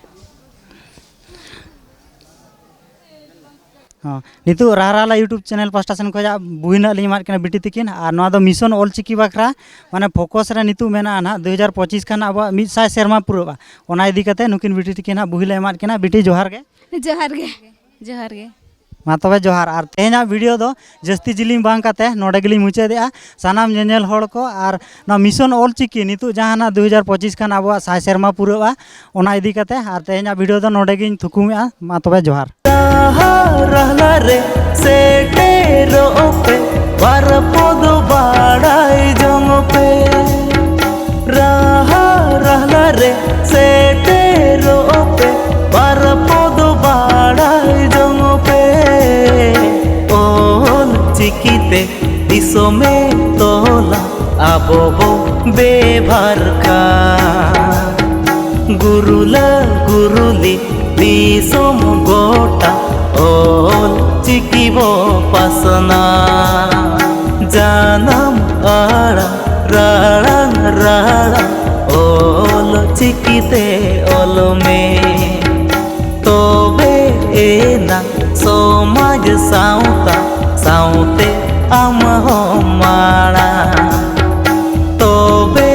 ᱦᱚᱸ, ᱱᱤᱛᱚᱜ ᱨᱟᱦᱟ ᱨᱟᱦᱞᱟ YouTube channel ᱯᱟᱥᱴᱟ ᱥᱮᱱ ᱠᱷᱚᱱᱟᱜ ᱵᱩᱦᱤ ᱱᱟᱜ ᱞᱤᱧ ᱮᱢᱟᱫ ᱠᱤᱱᱟ ᱵᱤᱴᱤ ᱛᱤᱠᱤᱱ, ᱟᱨ ᱱᱚᱣᱟ ᱫᱚ mission ᱚᱞᱪᱤᱠᱤ ᱵᱟᱠᱷᱨᱟ, ᱢᱟᱱᱮ focus ᱨᱮ ᱱᱤᱛᱚᱜ ᱢᱮᱱᱟᱜᱼᱟ ᱱᱟᱦᱟᱜ ᱫᱩ ᱦᱟᱡᱟᱨ ᱯᱚᱸᱪᱤᱥ ᱠᱷᱟᱱ ᱟᱵᱚᱣᱟᱜ ᱢᱤᱫ ᱥᱟᱭ ᱥᱮᱨᱢᱟ ᱯᱩᱨᱟᱹᱜᱼᱟ᱾ ᱚᱱᱟ ᱤᱫᱤ ᱠᱟᱛᱮ ᱱᱩᱠᱤᱱ ᱵᱤᱴᱤ ᱛᱤᱠᱤᱱ ᱦᱟᱸᱜ ᱵᱩᱦᱤ ᱞᱮ ᱮᱢᱟᱫ ᱠᱤᱱᱟ᱾ ᱵᱤᱴᱤ, ᱡᱚᱦᱟᱨ ᱜᱮ᱾ ᱡᱚᱦᱟᱨ ᱜᱮ᱾ ᱡᱚᱦᱟᱨ ᱜᱮ᱾ ᱢᱟ ᱛᱚᱵᱮ ᱡᱚᱦᱟᱨ᱾ ᱟᱨ ᱛᱮᱦᱮᱧᱟᱜ video ᱫᱚ ᱡᱟᱹᱥᱛᱤ ᱡᱤᱞᱤᱧ ᱵᱟᱝ ᱠᱟᱛᱮ ᱱᱚᱰᱮ ᱜᱮᱞᱤᱧ ᱢᱩᱪᱟᱹᱫᱮᱜᱼᱟ᱾ ᱥᱟᱱᱟᱢ ᱧᱮᱧᱮᱞ ᱦᱚᱲ ᱠᱚ ᱟᱨ ᱱᱚᱣᱟ mission ᱚᱞᱪᱤᱠᱤ ᱱᱤᱛᱚᱜ ᱡᱟᱦᱟᱸ ᱱᱟᱜ ᱫᱩ ᱦᱟᱡᱟᱨ ᱯᱚᱸᱪᱤᱥ ᱠᱷᱟᱱ ᱟᱵᱚᱣᱟᱜ ᱥᱟᱭ ᱥᱮᱨᱢᱟ ᱯᱩᱨᱟᱹᱜᱼᱟ, ᱚᱱᱟ ᱤᱫᱤ ᱠᱟᱛᱮ᱾ ᱟᱨ ᱛᱮᱦᱮᱧᱟᱜ video ᱫᱚ ᱱᱚᱰᱮ ᱜᱤᱧ ᱛᱷᱩᱠᱩᱢᱮᱜᱼᱟ᱾ ᱢᱟ ᱛᱚᱵᱮ ᱡᱚᱦᱟᱨ᱾ ᱨᱟᱦᱟ ᱨᱟᱦᱞᱟ ᱨᱮ ᱥᱮᱴᱮᱨᱚᱜ ᱯᱮ, ᱵᱟᱨ ᱯᱚᱫ ᱵᱟᱲᱟᱭ ᱡᱚᱝ ᱯᱮ᱾ ᱨᱟᱦᱟ ᱨᱟᱦᱞᱟ ᱨᱮ ᱥᱮᱴᱮᱨᱚᱜ ᱯᱮ, ᱵᱟᱨ ᱯᱚᱫ ᱵᱟᱲᱟᱭ ᱡᱚᱝ ᱯᱮ᱾ ᱚᱞ ᱪᱤᱠᱤᱛᱮ ᱫᱤᱥᱚᱢᱮ ᱛᱚᱞᱟ, ᱟᱵᱚ ᱵᱚ ᱵᱮᱵᱷᱟᱨ ᱠᱷᱟᱱ᱾ ᱜᱩᱨᱩᱞᱟ ᱜᱩᱨᱩᱞᱤ ᱫᱤᱥᱚᱢ ᱜᱚᱴᱟ, ᱚᱞ ᱪᱤᱠᱤ ᱵᱚ ᱯᱟᱥᱱᱟ᱾ ᱡᱟᱱᱟᱢ ᱟᱲᱟᱝ ᱨᱟᱲᱟᱝ ᱨᱟᱲᱟᱝ, ᱚᱞ ᱪᱤᱠᱤᱛᱮ ᱚᱞ ᱢᱮ᱾ ᱛᱚᱵᱮ ᱮᱱᱟᱝ ᱥᱚᱢᱟᱡᱽ ᱥᱟᱶᱛᱟ ᱥᱟᱶᱛᱮ ᱟᱢ ᱦᱚᱸ ᱢᱟᱲᱟᱝ᱾ ᱛᱚᱵᱮ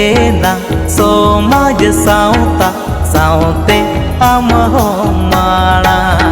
ᱮᱱᱟᱝ ᱥᱚᱢᱟᱡᱽ ᱥᱟᱶᱛᱟ ᱥᱟᱶᱛᱮ ᱟᱢ ᱦᱚᱸ ᱢᱟᱲᱟᱝ᱾